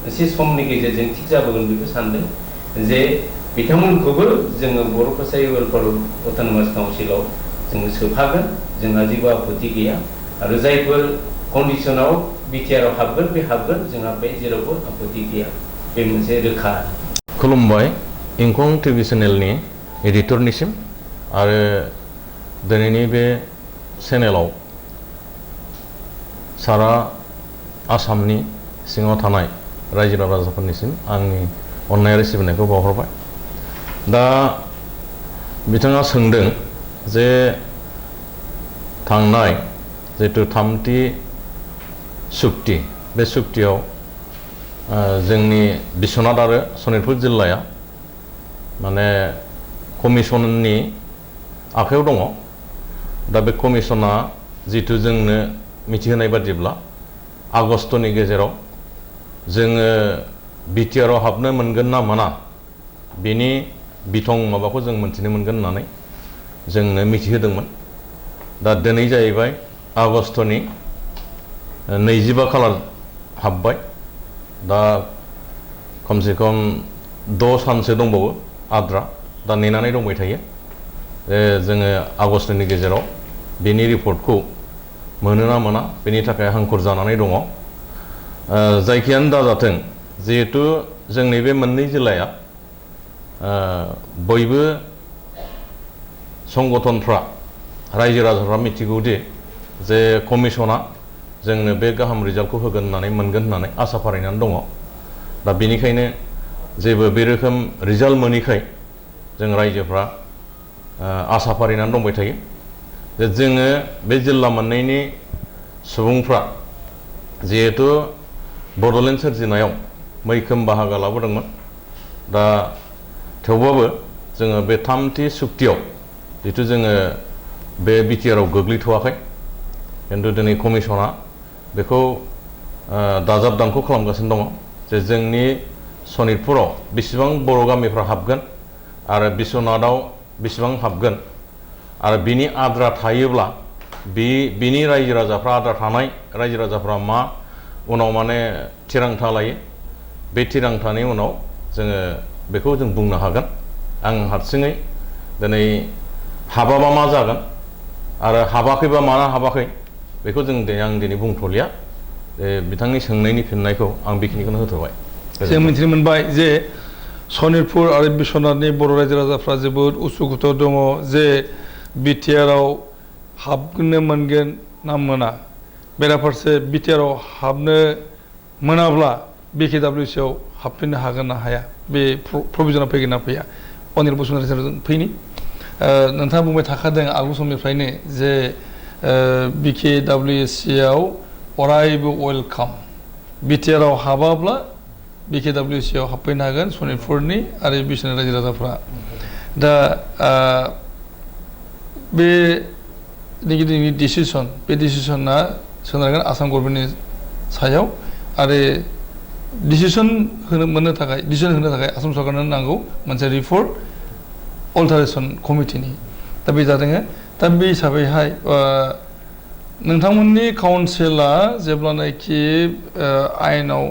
एसे समनि गेजेरजों थिग जाबोगोन बेखौ सानदों जे बिथांमोनखौबो जोङो बर' कसारि वेलफेयार अट'नमास काउन्सिलाव जोङो सोफागोन जोंहा जेबो आपत्ति गैया आरो जायफोर कन्डिसनाव बिटिआरआव हाबगोन बे हाबगोन जोंहा बे जेरावबो आपत्ति गैया बे मोनसे रोखा खुलुमबाय इंखं टिभि चेनेलनि एडिटरनिसिम आरो दिनैनि बे चेनेलाव सारा आसामनि सिङाव थानाय रायजो राजाफोरनिसिम आंनि अननायारि सिबिनायखौ बावहरबाय दा बिथाङा सोंदों जे थांनाय जितु थामथि सुक्ति बे सुक्तियाव जोंनि बिश्वनाथ आरो सनितपुर जिल्लाया माने कमिसननि आखायाव दङ दा बे कमिसना जितु जोंनो मिथिहोनाय बादिब्ला आगष्टनि गेजेराव जोङो बिटिआरआव हाबनो मोनगोन ना मोना बेनि बिथं माबाखौ जों मोनथिनो मोनगोन होननानै जोंनो मिथिहोदोंमोन दा दिनै जाहैबाय आगष्टनि 25 खालार हाबबाय दा खमसे खम 6 सानसो दंबावो आद्रा दा नेनानै दंबाय थायो जोङो आगष्टनि गेजेराव बेनि रिपर्टखौ मोनो ना मोना बेनि थाखाय हांखुर जानानै दङ जायखियानो दाजाथों जिहेतु जोंनि बे मोननै जिल्लाया बयबो संगठनफ्रा रायजो राजाफ्रा मिथिगौदि जे कमिसना जोंनो बे गाहाम रिजाल्टखौ होगोन होननानै मोनगोन होननानै आसा फारिनानै दङ दा बेनिखायनो जेबो बे रोखोम रिजाल्ट मोनैखाय जों रायजोफ्रा आसा फारिनानै दंबाय थायो जे जोङो बे जिल्ला मोननैनि सुबुंफ्रा जिहेतु बड'लेण्ड सोरजिनायाव मैखोम बाहागो लाबोदोंमोन दा थेवबाबो जोङो बे थामथि सुक्तियाव जितु जोङो बे बिटिआरआव गोग्लैथ'वाखै खिन्थु दिनै कमिसना बेखौ दाजाब दानख' खालामगासिनो दङ जे जोंनि सनितपुराव बेसेबां बर' गामिफ्रा हाबगोन आरो बिश्वनाथआव बेसेबां हाबगोन आरो बिनि आद्रा थायोब्ला बिनि रायजो राजाफ्रा आद्रा थानाय रायजो राजाफ्रा मा उनाव माने थिरांथा लायो बे थिरांथानि उनाव जोङो बेखौ जों बुंनो हागोन आं हारसिङै दिनै हाबाबा मा जागोन आरो हाबाखैबा मानो हाबाखै बेखौ आं दिनै बुंथ'लिया बिथांनि सोंनायनि फिननायखौ आं बेखिनिखौनो होथ'बाय जों मिथिनो मोनबाय जे सनितपुर आरो बिश्वनाथनि बर' रायजो राजाफ्रा जोबोद उसुखुथुआव दङ जे बिटिआरआव हाबनो मोनगोन ना मोना बेराफारसे बिटिआरआव हाबनो मोनाब्ला बिकेडब्लिउसिआव हाबफिननो हागोन ना हाया बे प्रभिजनाव फैगोन ना फैया अनिल बसुमतारी सारजों फैनि नोंथाङा बुंबाय थाखादों आगु समनिफ्रायनो जे बिकेडब्लिउसिआव अरायबो वेलकाम बिटिआरआव हाबाब्ला बिकेडब्लिउसिआव हाबफैनो हागोन सनितपुरनि आरो बिश्वनाथ रायजो राजाफ्रा दा बे दिनैनि डिसिसन बे डिसिसना सोनारगोन आसाम गभर्नमेन्टनि सायाव आरो डिसिसन होनो थाखाय आसाम सरकारनो नांगौ मोनसे रिपर्ट अल्टारेसन कमिटिनि दा बे जादों दा बे हिसाबैहाय नोंथांमोननि काउन्सिला जेब्लानाखि आयेनाव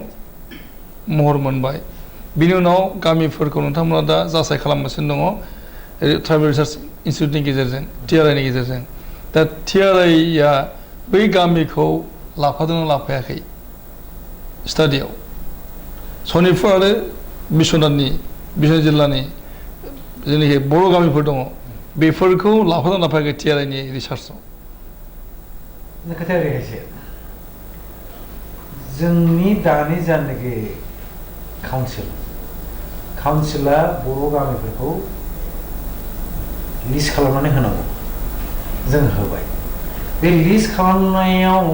महर मोनबाय बिनि उनाव गामिफोरखौ नोंथांमोना दा जासाय खालामगासिनो दङ ट्राइबेल रिसार्च इनस्टिट्युटनि गेजेरजों टिआरआइनि गेजेरजों दा टिआरआइआ बै गामिखौ लाफादोंना लाफायाखै स्टाडियाव सनितपुर आरो बिश्वनाथ जिल्लानि जेनाखि बर' गामिफोर दङ बेफोरखौ लाफादोंना लाफायाखै टिआरआइनि रिसार्चआव खोथाया ओरैहायसो जोंनि दानि जानाखि काउन्सिला बर' गामिफोरखौ लिस्ट खालामनानै होनांगौ जों होबाय बे लिस्ट खालामनायाव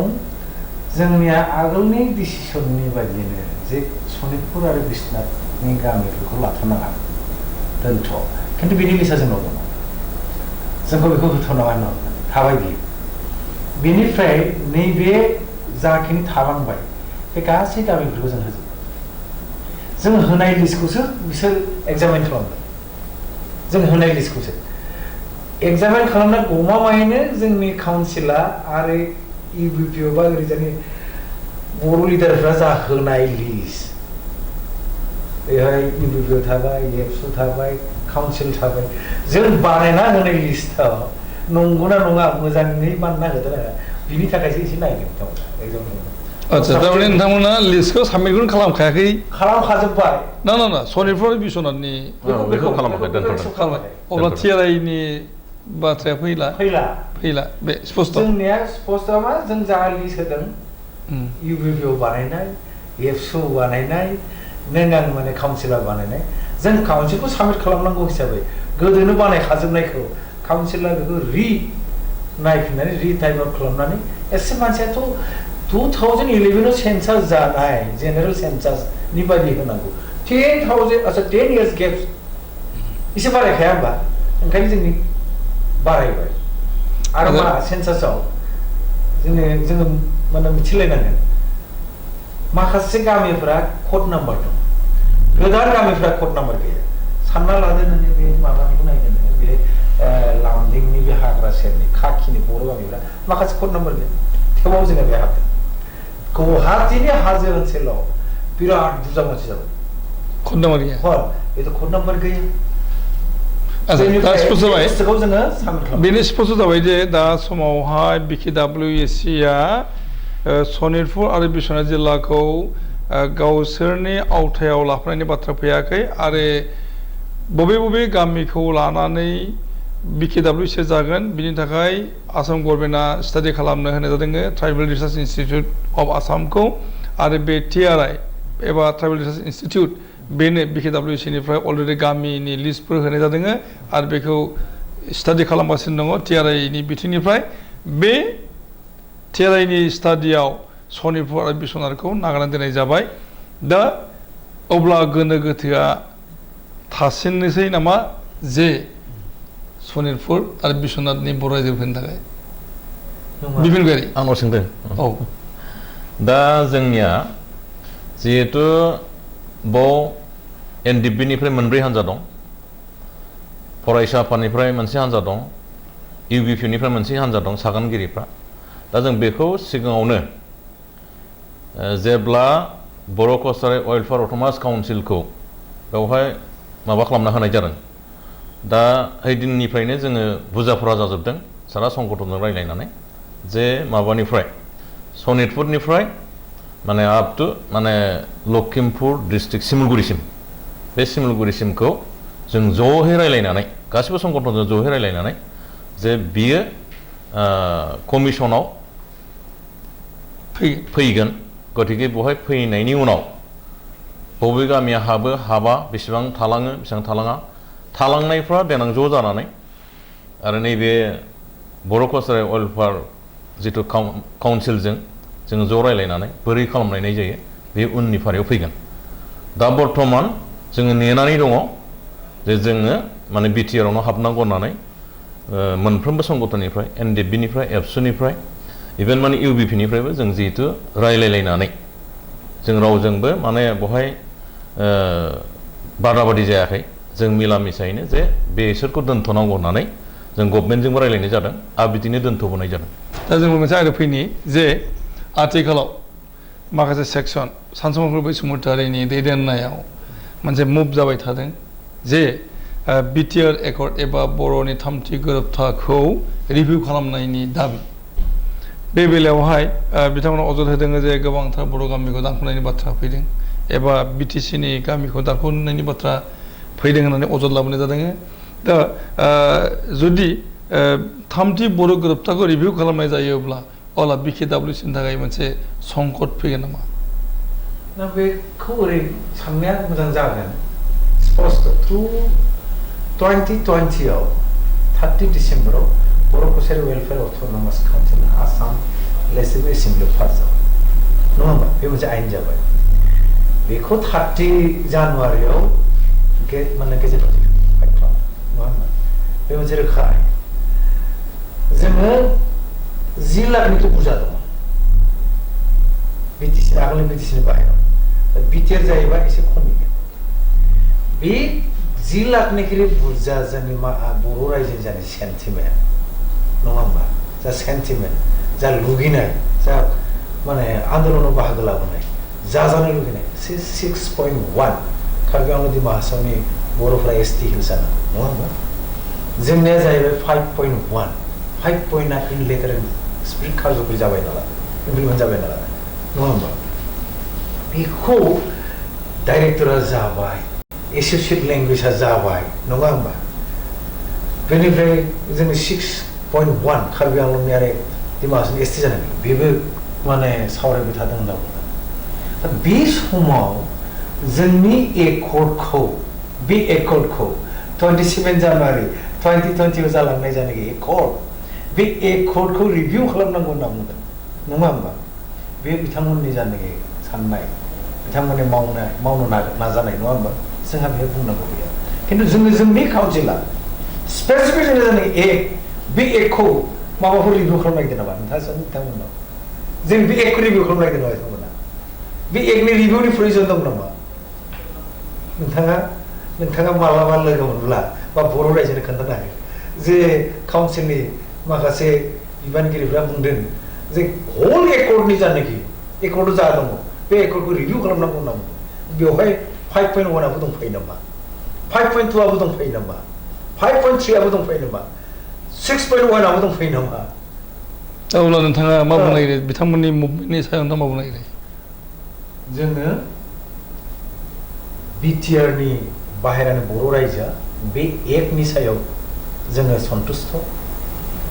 जोंनिया आगोलनि डिसिसननि बायदिनो जे सनितपुर आरो बिश्वनाथनि गामिफोरखौ लाथ'नाङा दोनथ' खिन्थु बिनि लिस्टआ जोंनाव दङ जोंखौ बेखौ होथ'नाङा थाबाय बियो बेनिफ्राय नैबे जाखिनि थालांबाय बे गासै गामिफोरखौ जों होजोबबाय जों होनाय लिस्टखौसो बिसोर एग्जामिन खालामबाय जों होनाय लिस्टखौसो एग्जामिन खालामना गमामायैनो जोंनि काउन्सिला आरो इउबिपिअ बा ओरैजानि बर' लिडारफ्रा जा होनाय लिस्ट बेहाय इउबिपिअ थाबाय एबसु थाबाय काउन्सिल थाबाय जों बानायना होनाय लिस्टआव नंगौना नङा मोजाङै बानायना होदों बिनि थाखायसो एसे नायगोन एग्जामिन आच्छा थारमाने नोंथांमोना लिस्टखौ साबमिटखौनो खालामखायाखै खालामखाजोब्बाय ना सनितपुर आरो बिश्वनाथनि बेखौ खालामाखै खालामबाय अब्ला टिआरआइनि बाथ्राया फैला बे स्पष्ट जोंनिया स्पष्ट मा जों जा लिस्ट होदों इउबिपिअ बानायनाय एबसु बानायनाय नों माने काउन्सिलर बानायनाय जों काउन्सिलखौ साबमिट खालामनांगौ हिसाबै गोदोनो बानायखाजोबनायखौ काउन्सिलर बेखौ नायफिननानै टाइप आउट खालामनानै एसे मानसियाथ' 2011 सेन्सास जानाय जेनेरेल सेन्सासनि बायदि होनांगौ 10 years गेप्स एसे बारायखाया होमबा ओंखायनो जोंनि बारायबाय आरो मा सेन्सासआव जोङो माने मिथिलायनांगोन माखासे गामिफोरा कड नाम्बार दं गोदान गामिफोरा कड नाम्बार गैया सानना लादो नोङो बे माबानिखौ नायदो नोङो बे लामदिंनि बे हाग्रा सेरनि खाखिनि बर' गामिफ्रा माखासे कड नाम्बार गैया थेवबाबो जोङो बे हाबदों गुवाहाटीनि हाजो ओनसोलाव बिराद बुरजा मानसि जाबाय कड नाम्बार गैया बेथ' कड नाम्बार गैया बेनो स्पष्ट जाबाय जे दा समावहाय बिकेडब्लिउएससिआ सनितपुर आरो बिश्वनाथ जिल्लाखौ गावसोरनि आवथायाव लाफानायनि बाथ्रा फैयाखै आरो बबे गामिखौ लानानै बिकेडब्लिउएससिआ जागोन बिनि थाखाय आसाम गभर्नमेन्टआ स्टाडि खालामनो होनाय जादों ट्राइबेल रिसार्च इनस्टिट्युट अफ आसामखौ आरो बे टिआरआइ एबा ट्राइबेल रिसार्च इनस्टिट्युट बेनो बिकेडब्लिउएससिनिफ्राय अलरेडि गामिनि लिस्टफोर होनाय जादों आरो बेखौ स्टाडि खालामगासिनो दङ टिआरआइनि बिथिंनिफ्राय बे टिआरआइनि स्टाडियाव सनितपुर आरो बिश्वनाथखौ नागारनानै दोननाय जाबाय दा अब्ला गोनो गोथोआ थासिननोसै नामा जे सनितपुर आरो बिश्वनाथनि बर' रायजोफोरनि थाखाय बिपिन गारि आंनाव सोंदों औ दा जोंनिया जिहेतु एनडिपिनिफ्राय मोनब्रै हान्जा दं फरायसा आफादनिफ्राय मोनसे हान्जा दं इउबिपिनिफ्राय मोनसे हान्जा दं सागानगिरिफ्रा दा जों बेखौ सिगाङावनो जेब्ला बर' कस्टारि वेलफेयार अट'नमास काउन्सिलखौ बेवहाय माबा खालामना होनाय जादों दा हैदिननिफ्रायनो जोङो बुजाफोरा जाजोबदों सारा संगठनजों रायज्लायनानै जे माबानिफ्राय सनितपुरनिफ्राय माने आप टु माने लखिमपुर डिस्ट्रिक्ट सिमलगुरिसिम बे सिमलगुरिसिमखौ जों ज'है रायज्लायनानै गासिबो संगठनजों ज'है रायज्लायनानै जे बियो कमिसनाव फैगोन गतिके बेवहाय फैनायनि उनाव बबे गामिया हाबा बेसेबां थालाङो बेसेबां थालाङा थालांनायफ्रा देनां ज' जानानै आरो नैबे बर' कालचारेल वेलफेयार जिथु काउन्सिलजों जोङो ज' रायज्लायनानै बोरै खालामलायनाय जायो बे उननि फारियाव फैगोन दा बर्थमान जोङो नेनानै दङ जे जोङो माने बिटिआरआवनो हाबनांगौ होननानै मोनफ्रोमबो संगठननिफ्राय एनडिएफबिनिफ्राय एबसुनिफ्राय इभेन माने इउबिपिनिफ्रायबो जों जिहेतु रायज्लायलायनानै जों रावजोंबो माने बेवहाय बादाबादि जायाखै जों मिला मिसायैनो जे बेसोरखौ दोनथ'नांगौ होननानै जों गभर्नमेन्टजोंबो रायज्लायनाय जादों आरो बिदिनो दोनथ'बोनाय जादों दा जों मोनसे आयदा फैनि जे आथिखालाव माखासे सेक्सन सानसुमैफोर बैसुमुतारिनि दैदेननायाव मोनसे मुभ जाबाय थादों जे बिटिआर एकर्ड एबा बर'नि थामथि गोरोबथाखौ रिभिउ खालामनायनि दाबि बे बेलायावहाय बिथांमोना अजद होदों जे गोबांथार बर' गामिखौ दानख'नायनि बाथ्रा फैदों एबा बिटिसिनि गामिखौ दानख'नायनि बाथ्रा फैदों होननानै अजद लाबोनाय जादों दा जुदि थामथि बर' गोरोबथाखौ रिभिउ खालामनाय जायोब्ला अब्ला बिकेडब्लिउसिनि थाखाय मोनसे संकट फैगोन नामा दा बेखौ ओरै साननाया मोजां जागोन स्पष्ट थ्रु 2020आव 30 डिसेम्बराव Bodo' cultural welfare autonomous council Assam legislative एसेम्बलियाव पास जाबाय नङा होमबा बे मोनसे आयेन जाबाय बेखौ 30 जानुवारियाव माने गेजेराव फाइट खालामो नङा होमबा बे मोनसे रोखा आयेन जोङो 10 लाखनिथ' बुरजा दङ बिटिसि आगोलनि बिटिसिनि बाहेराव बिटिआर जायोबा एसे खमिगोन बे 10 लाखनिख्रुइ बुरजा जोंनि बर' रायजोनि जानाय सेन्टिमेन्ट नङा होमबा जा सेन्टिमेन्ट जा लुगैनाय जा माने आन्दोलनाव बाहागो लाबोनाय जाजानो लुगैनाय 6.1 कार्बि आंलं दिमा हासावनि बर'फ्रा एसटि हिल्स जानांगौ नङा होमबा जोंनिया जाहैबाय 5.1 5 पइन्टआ इन लेटार स्पिरिट कार्जफोर जाबाय नालाय इमप्लिमेन्ट जाबाय नालाय नङा होमबा बेखौ डाइरेक्टरा जाबाय एसोसिएट लेंगुवेजआ जाबाय नङा होमबा बेनिफ्राय जोंनि 6.1 कार्बि आंलंनि आरो दिमा हासावनि एसटि जानांगौ बेबो माने सावरायबाय थादों होनना बुङो दा बे समाव जोंनि एकर्डखौ 27 जानुवारि 2020 जालांनाय जानाखि एकर्ड बे एकर्डखौ रिभिउ खालामनांगौ होनना बुंदों नङा होमबा बे बिथांमोननि जानाखि साननाय बिथांमोननि मावनो नाजानाय नङा होमबा जोंहा बेहाय बुंनांगौ गैया खिन्थु जोंनि काउन्सिला स्पेसिफिक जोंनि जानाखि बे एकखौ माबाफोर रिभिउ खालामनो नागिरदों नामा नोंथाङा सों बिथांमोननाव जों बे एकखौ रिभिउ खालामनो नागिरदों नामा बिथांमोना बे एकनि रिभिउनि प्रयजन दं नामा नोंथाङा मालाबा लोगो मोनब्ला बा बर' रायजोनो खोन्थानो हायो जे काउन्सिलनि माखासे बिबानगिरिफ्रा बुंदों जे हल एकर्डनि जानाखि एकर्डआव जा दङ बे एकर्डखौ रिभिउ खालामनांगौ होनना बुंदों बेवहाय 5.1आबो दंफायो नामा 5.2आबो दंफायो नामा 5.3आबो दंफायो नामा 6.1आबो दंफायो नामा अब्ला नोंथाङा मा बुंनो नागिरो बिथांमोननि मुभमेन्टनि सायाव नोंथाङा मा बुंनो नागिरो जोङो बिटिआरनि बाहेरानि बर' रायजोआ बे एकनि सायाव जोङो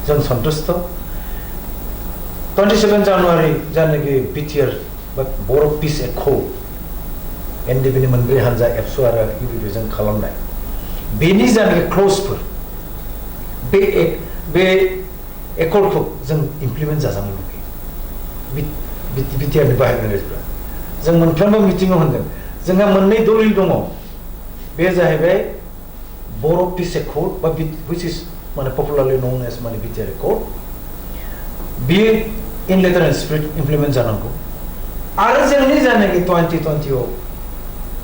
जों सन्तुष्ट 27 जानुवारि जानाखि बिटिआर बा बर' पिस एकखौ एनडिएफबिनि मोनब्रै हानजा एबसु आरो इउबिपिजों खालामनाय बेनि जानाखि क्लजफोर बे एकर्डखौ जों इमप्लिमेन्ट जाजानो लुबैयो बिटिआरनि बाहेरनि रायजोफ्रा जों मोनफ्रोमबो मिटिङाव होनदों जोंहा मोननै दलिल दङ बे जाहैबाय बर' पिस एकर्ड बा which is माने पपुलारलि नोन एज माने बिटिआर एकर्ड बे इन लेटार एन्ड स्पिरिट इमप्लिमेन्ट जानांगौ आरो जोंनि जानाखि 2020आव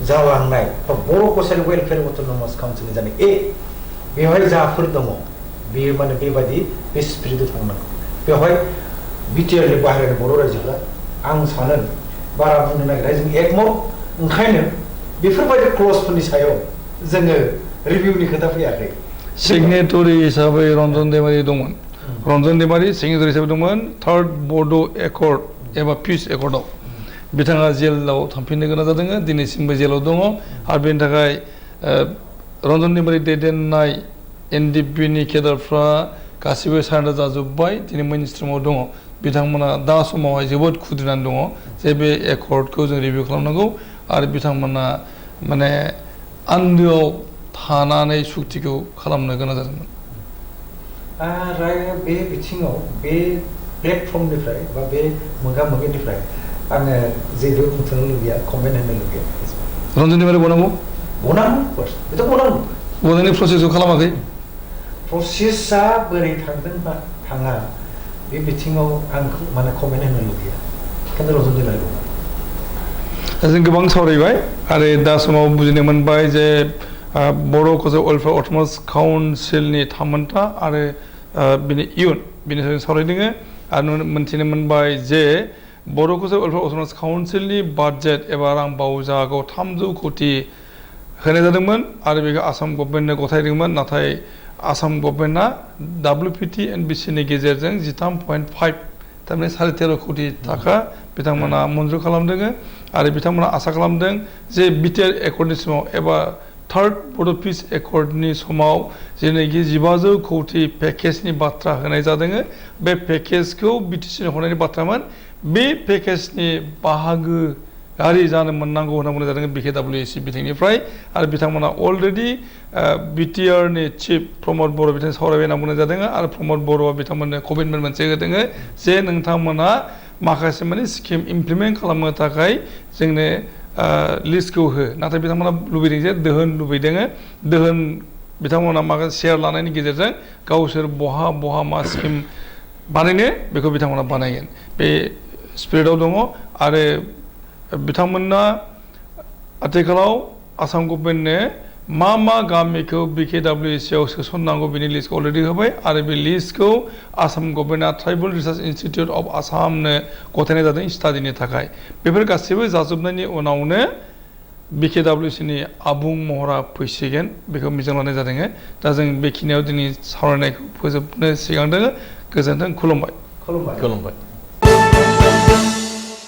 जालांनाय बा बर' कालचारेल वेलफेयार अट'नमास काउन्सिलनि जानाखि बेवहाय जाफोर दङ बेयो माने बेबायदि बे स्पिरिटआव थांनांगौ बेवहाय बिटिआरनि बाहेरानि बर' रायजोफ्रा आं सानो बारा बुंनो नागिरा जों एकमत ओंखायनो बेफोरबायदि क्लजफोरनि सायाव जोङो रिभिउनि खोथा फैयाखै सिगनेटरि हिसाबै रन्जन दैमारि दंमोन रन्जन दैमारि सिगनेटरि हिसाबै दंमोन थार्ड बड' एकर्ड एबा पिस एकर्डआव बिथाङा जेलाव थांफिननो गोनां जादों दिनैसिमबो जेलाव दङ आरो बेनि थाखाय रन्जन दैमारि दैदेननाय एनडिपिनि केडारफ्रा गासिबो सारेन्डार जाजोब्बाय दिनै मेइन स्ट्रिमाव दङ बिथांमोना दा समावहाय जोबोद खुद्रिनानै दङ जे बे एकर्डखौ जों रिभिउ खालामनांगौ आरो बिथांमोना माने आन्दोआव थानानै सुक्तिखौ खालामनो गोनां जादोंमोन बे बिथिङाव बे प्लेटफर्मनिफ्राय बा बे मोगा मोगिनिफ्राय आङो जेबो बुंथ'नो लुबैया कमेन्ट होनो लुबैया रन्जन दैमारि बनांगौ बेथ' बनांगौ बनायनि प्रसेसखौ खालामाखै प्रसेसा बोरै थांदों बा थाङा बे बिथिङाव आं माने कमेन्ट होनो लुबैया खिन्थु रन्जन दैमारि दङ जों गोबां सावरायबाय आरो दा समाव बुजिनो मोनबाय जे बर' क'सारि वेलफेयार अट'नमास काउन्सिलनि थामोनथा आरो बिनि इयुन बिनि सायाव सावरायदों आरो मोनथिनो मोनबाय जे बर' क'सारि वेलफेयार अट'नमास काउन्सिलनि बाजेट एबा रां बावजाखौ 300 कोटि होनाय जादोंमोन आरो बेखौ आसाम गभर्नमेन्टनो गथायदोंमोन नाथाय आसाम गभर्नमेन्टआ WPT NBCनि गेजेरजों 13.5 थारमाने 13.5 कोटि थाखा बिथांमोना मन्जुर खालामदों आरो बिथांमोना आसा खालामदों जे बिटिआर एकर्डनि समाव एबा थार्ड बड' पिस एकर्डनि समाव जेनाखि 1500 कोटि पेकेजनि बाथ्रा होनाय जादों बे पेकेजखौ बिटिसिनो हरनायनि बाथ्रामोन बे पेकेजनि बाहागोआरि जानो मोननांगौ होनना बुंनाय जादों BKWC बिथिंनिफ्राय आरो बिथांमोना अलरेडि बिटिआरनि चिफ प्रमद बर' बिथांजों सावरायबाय होनना बुंनाय जादों आरो प्रमद बर'आ बिथांमोननो कमिटमेन्ट मोनसे होदों जे नोंथांमोना माखासे माने स्किम इमप्लिमेन्ट खालामनो थाखाय जोंनो लिस्टखौ हो नाथाय बिथांमोना लुबैदों जे दोहोन लुबैदों दोहोन बिथांमोना माखासे शेयार लानायनि गेजेरजों गावसोर बहा मा स्किम बानायनो बेखौ बिथांमोना बानायगोन बे स्पिरिटआव दङ आरो बिथांमोना आथिखालाव आसाम गभर्नमेन्टनो मा गामिखौ BKWC आव सोसननांगौ बिनि लिस्टखौ अलरेडि होबाय आरो बे लिस्टखौ आसाम गभर्नमेन्टआ ट्राइबेल रिसार्च इन्स्टिटिउट अफ आसामनो गथायनाय जादों स्टाडिनि थाखाय बेफोर गासैबो जाजोबनायनि उनावनो BKWCनि आबुं महरा फैसिगोन बेखौ मिजिं लानाय जादों दा जों बेखिनियाव दिनै सावरायनायखौ फोजोबनो सिगांदों गोजोन्थों खुलुमबाय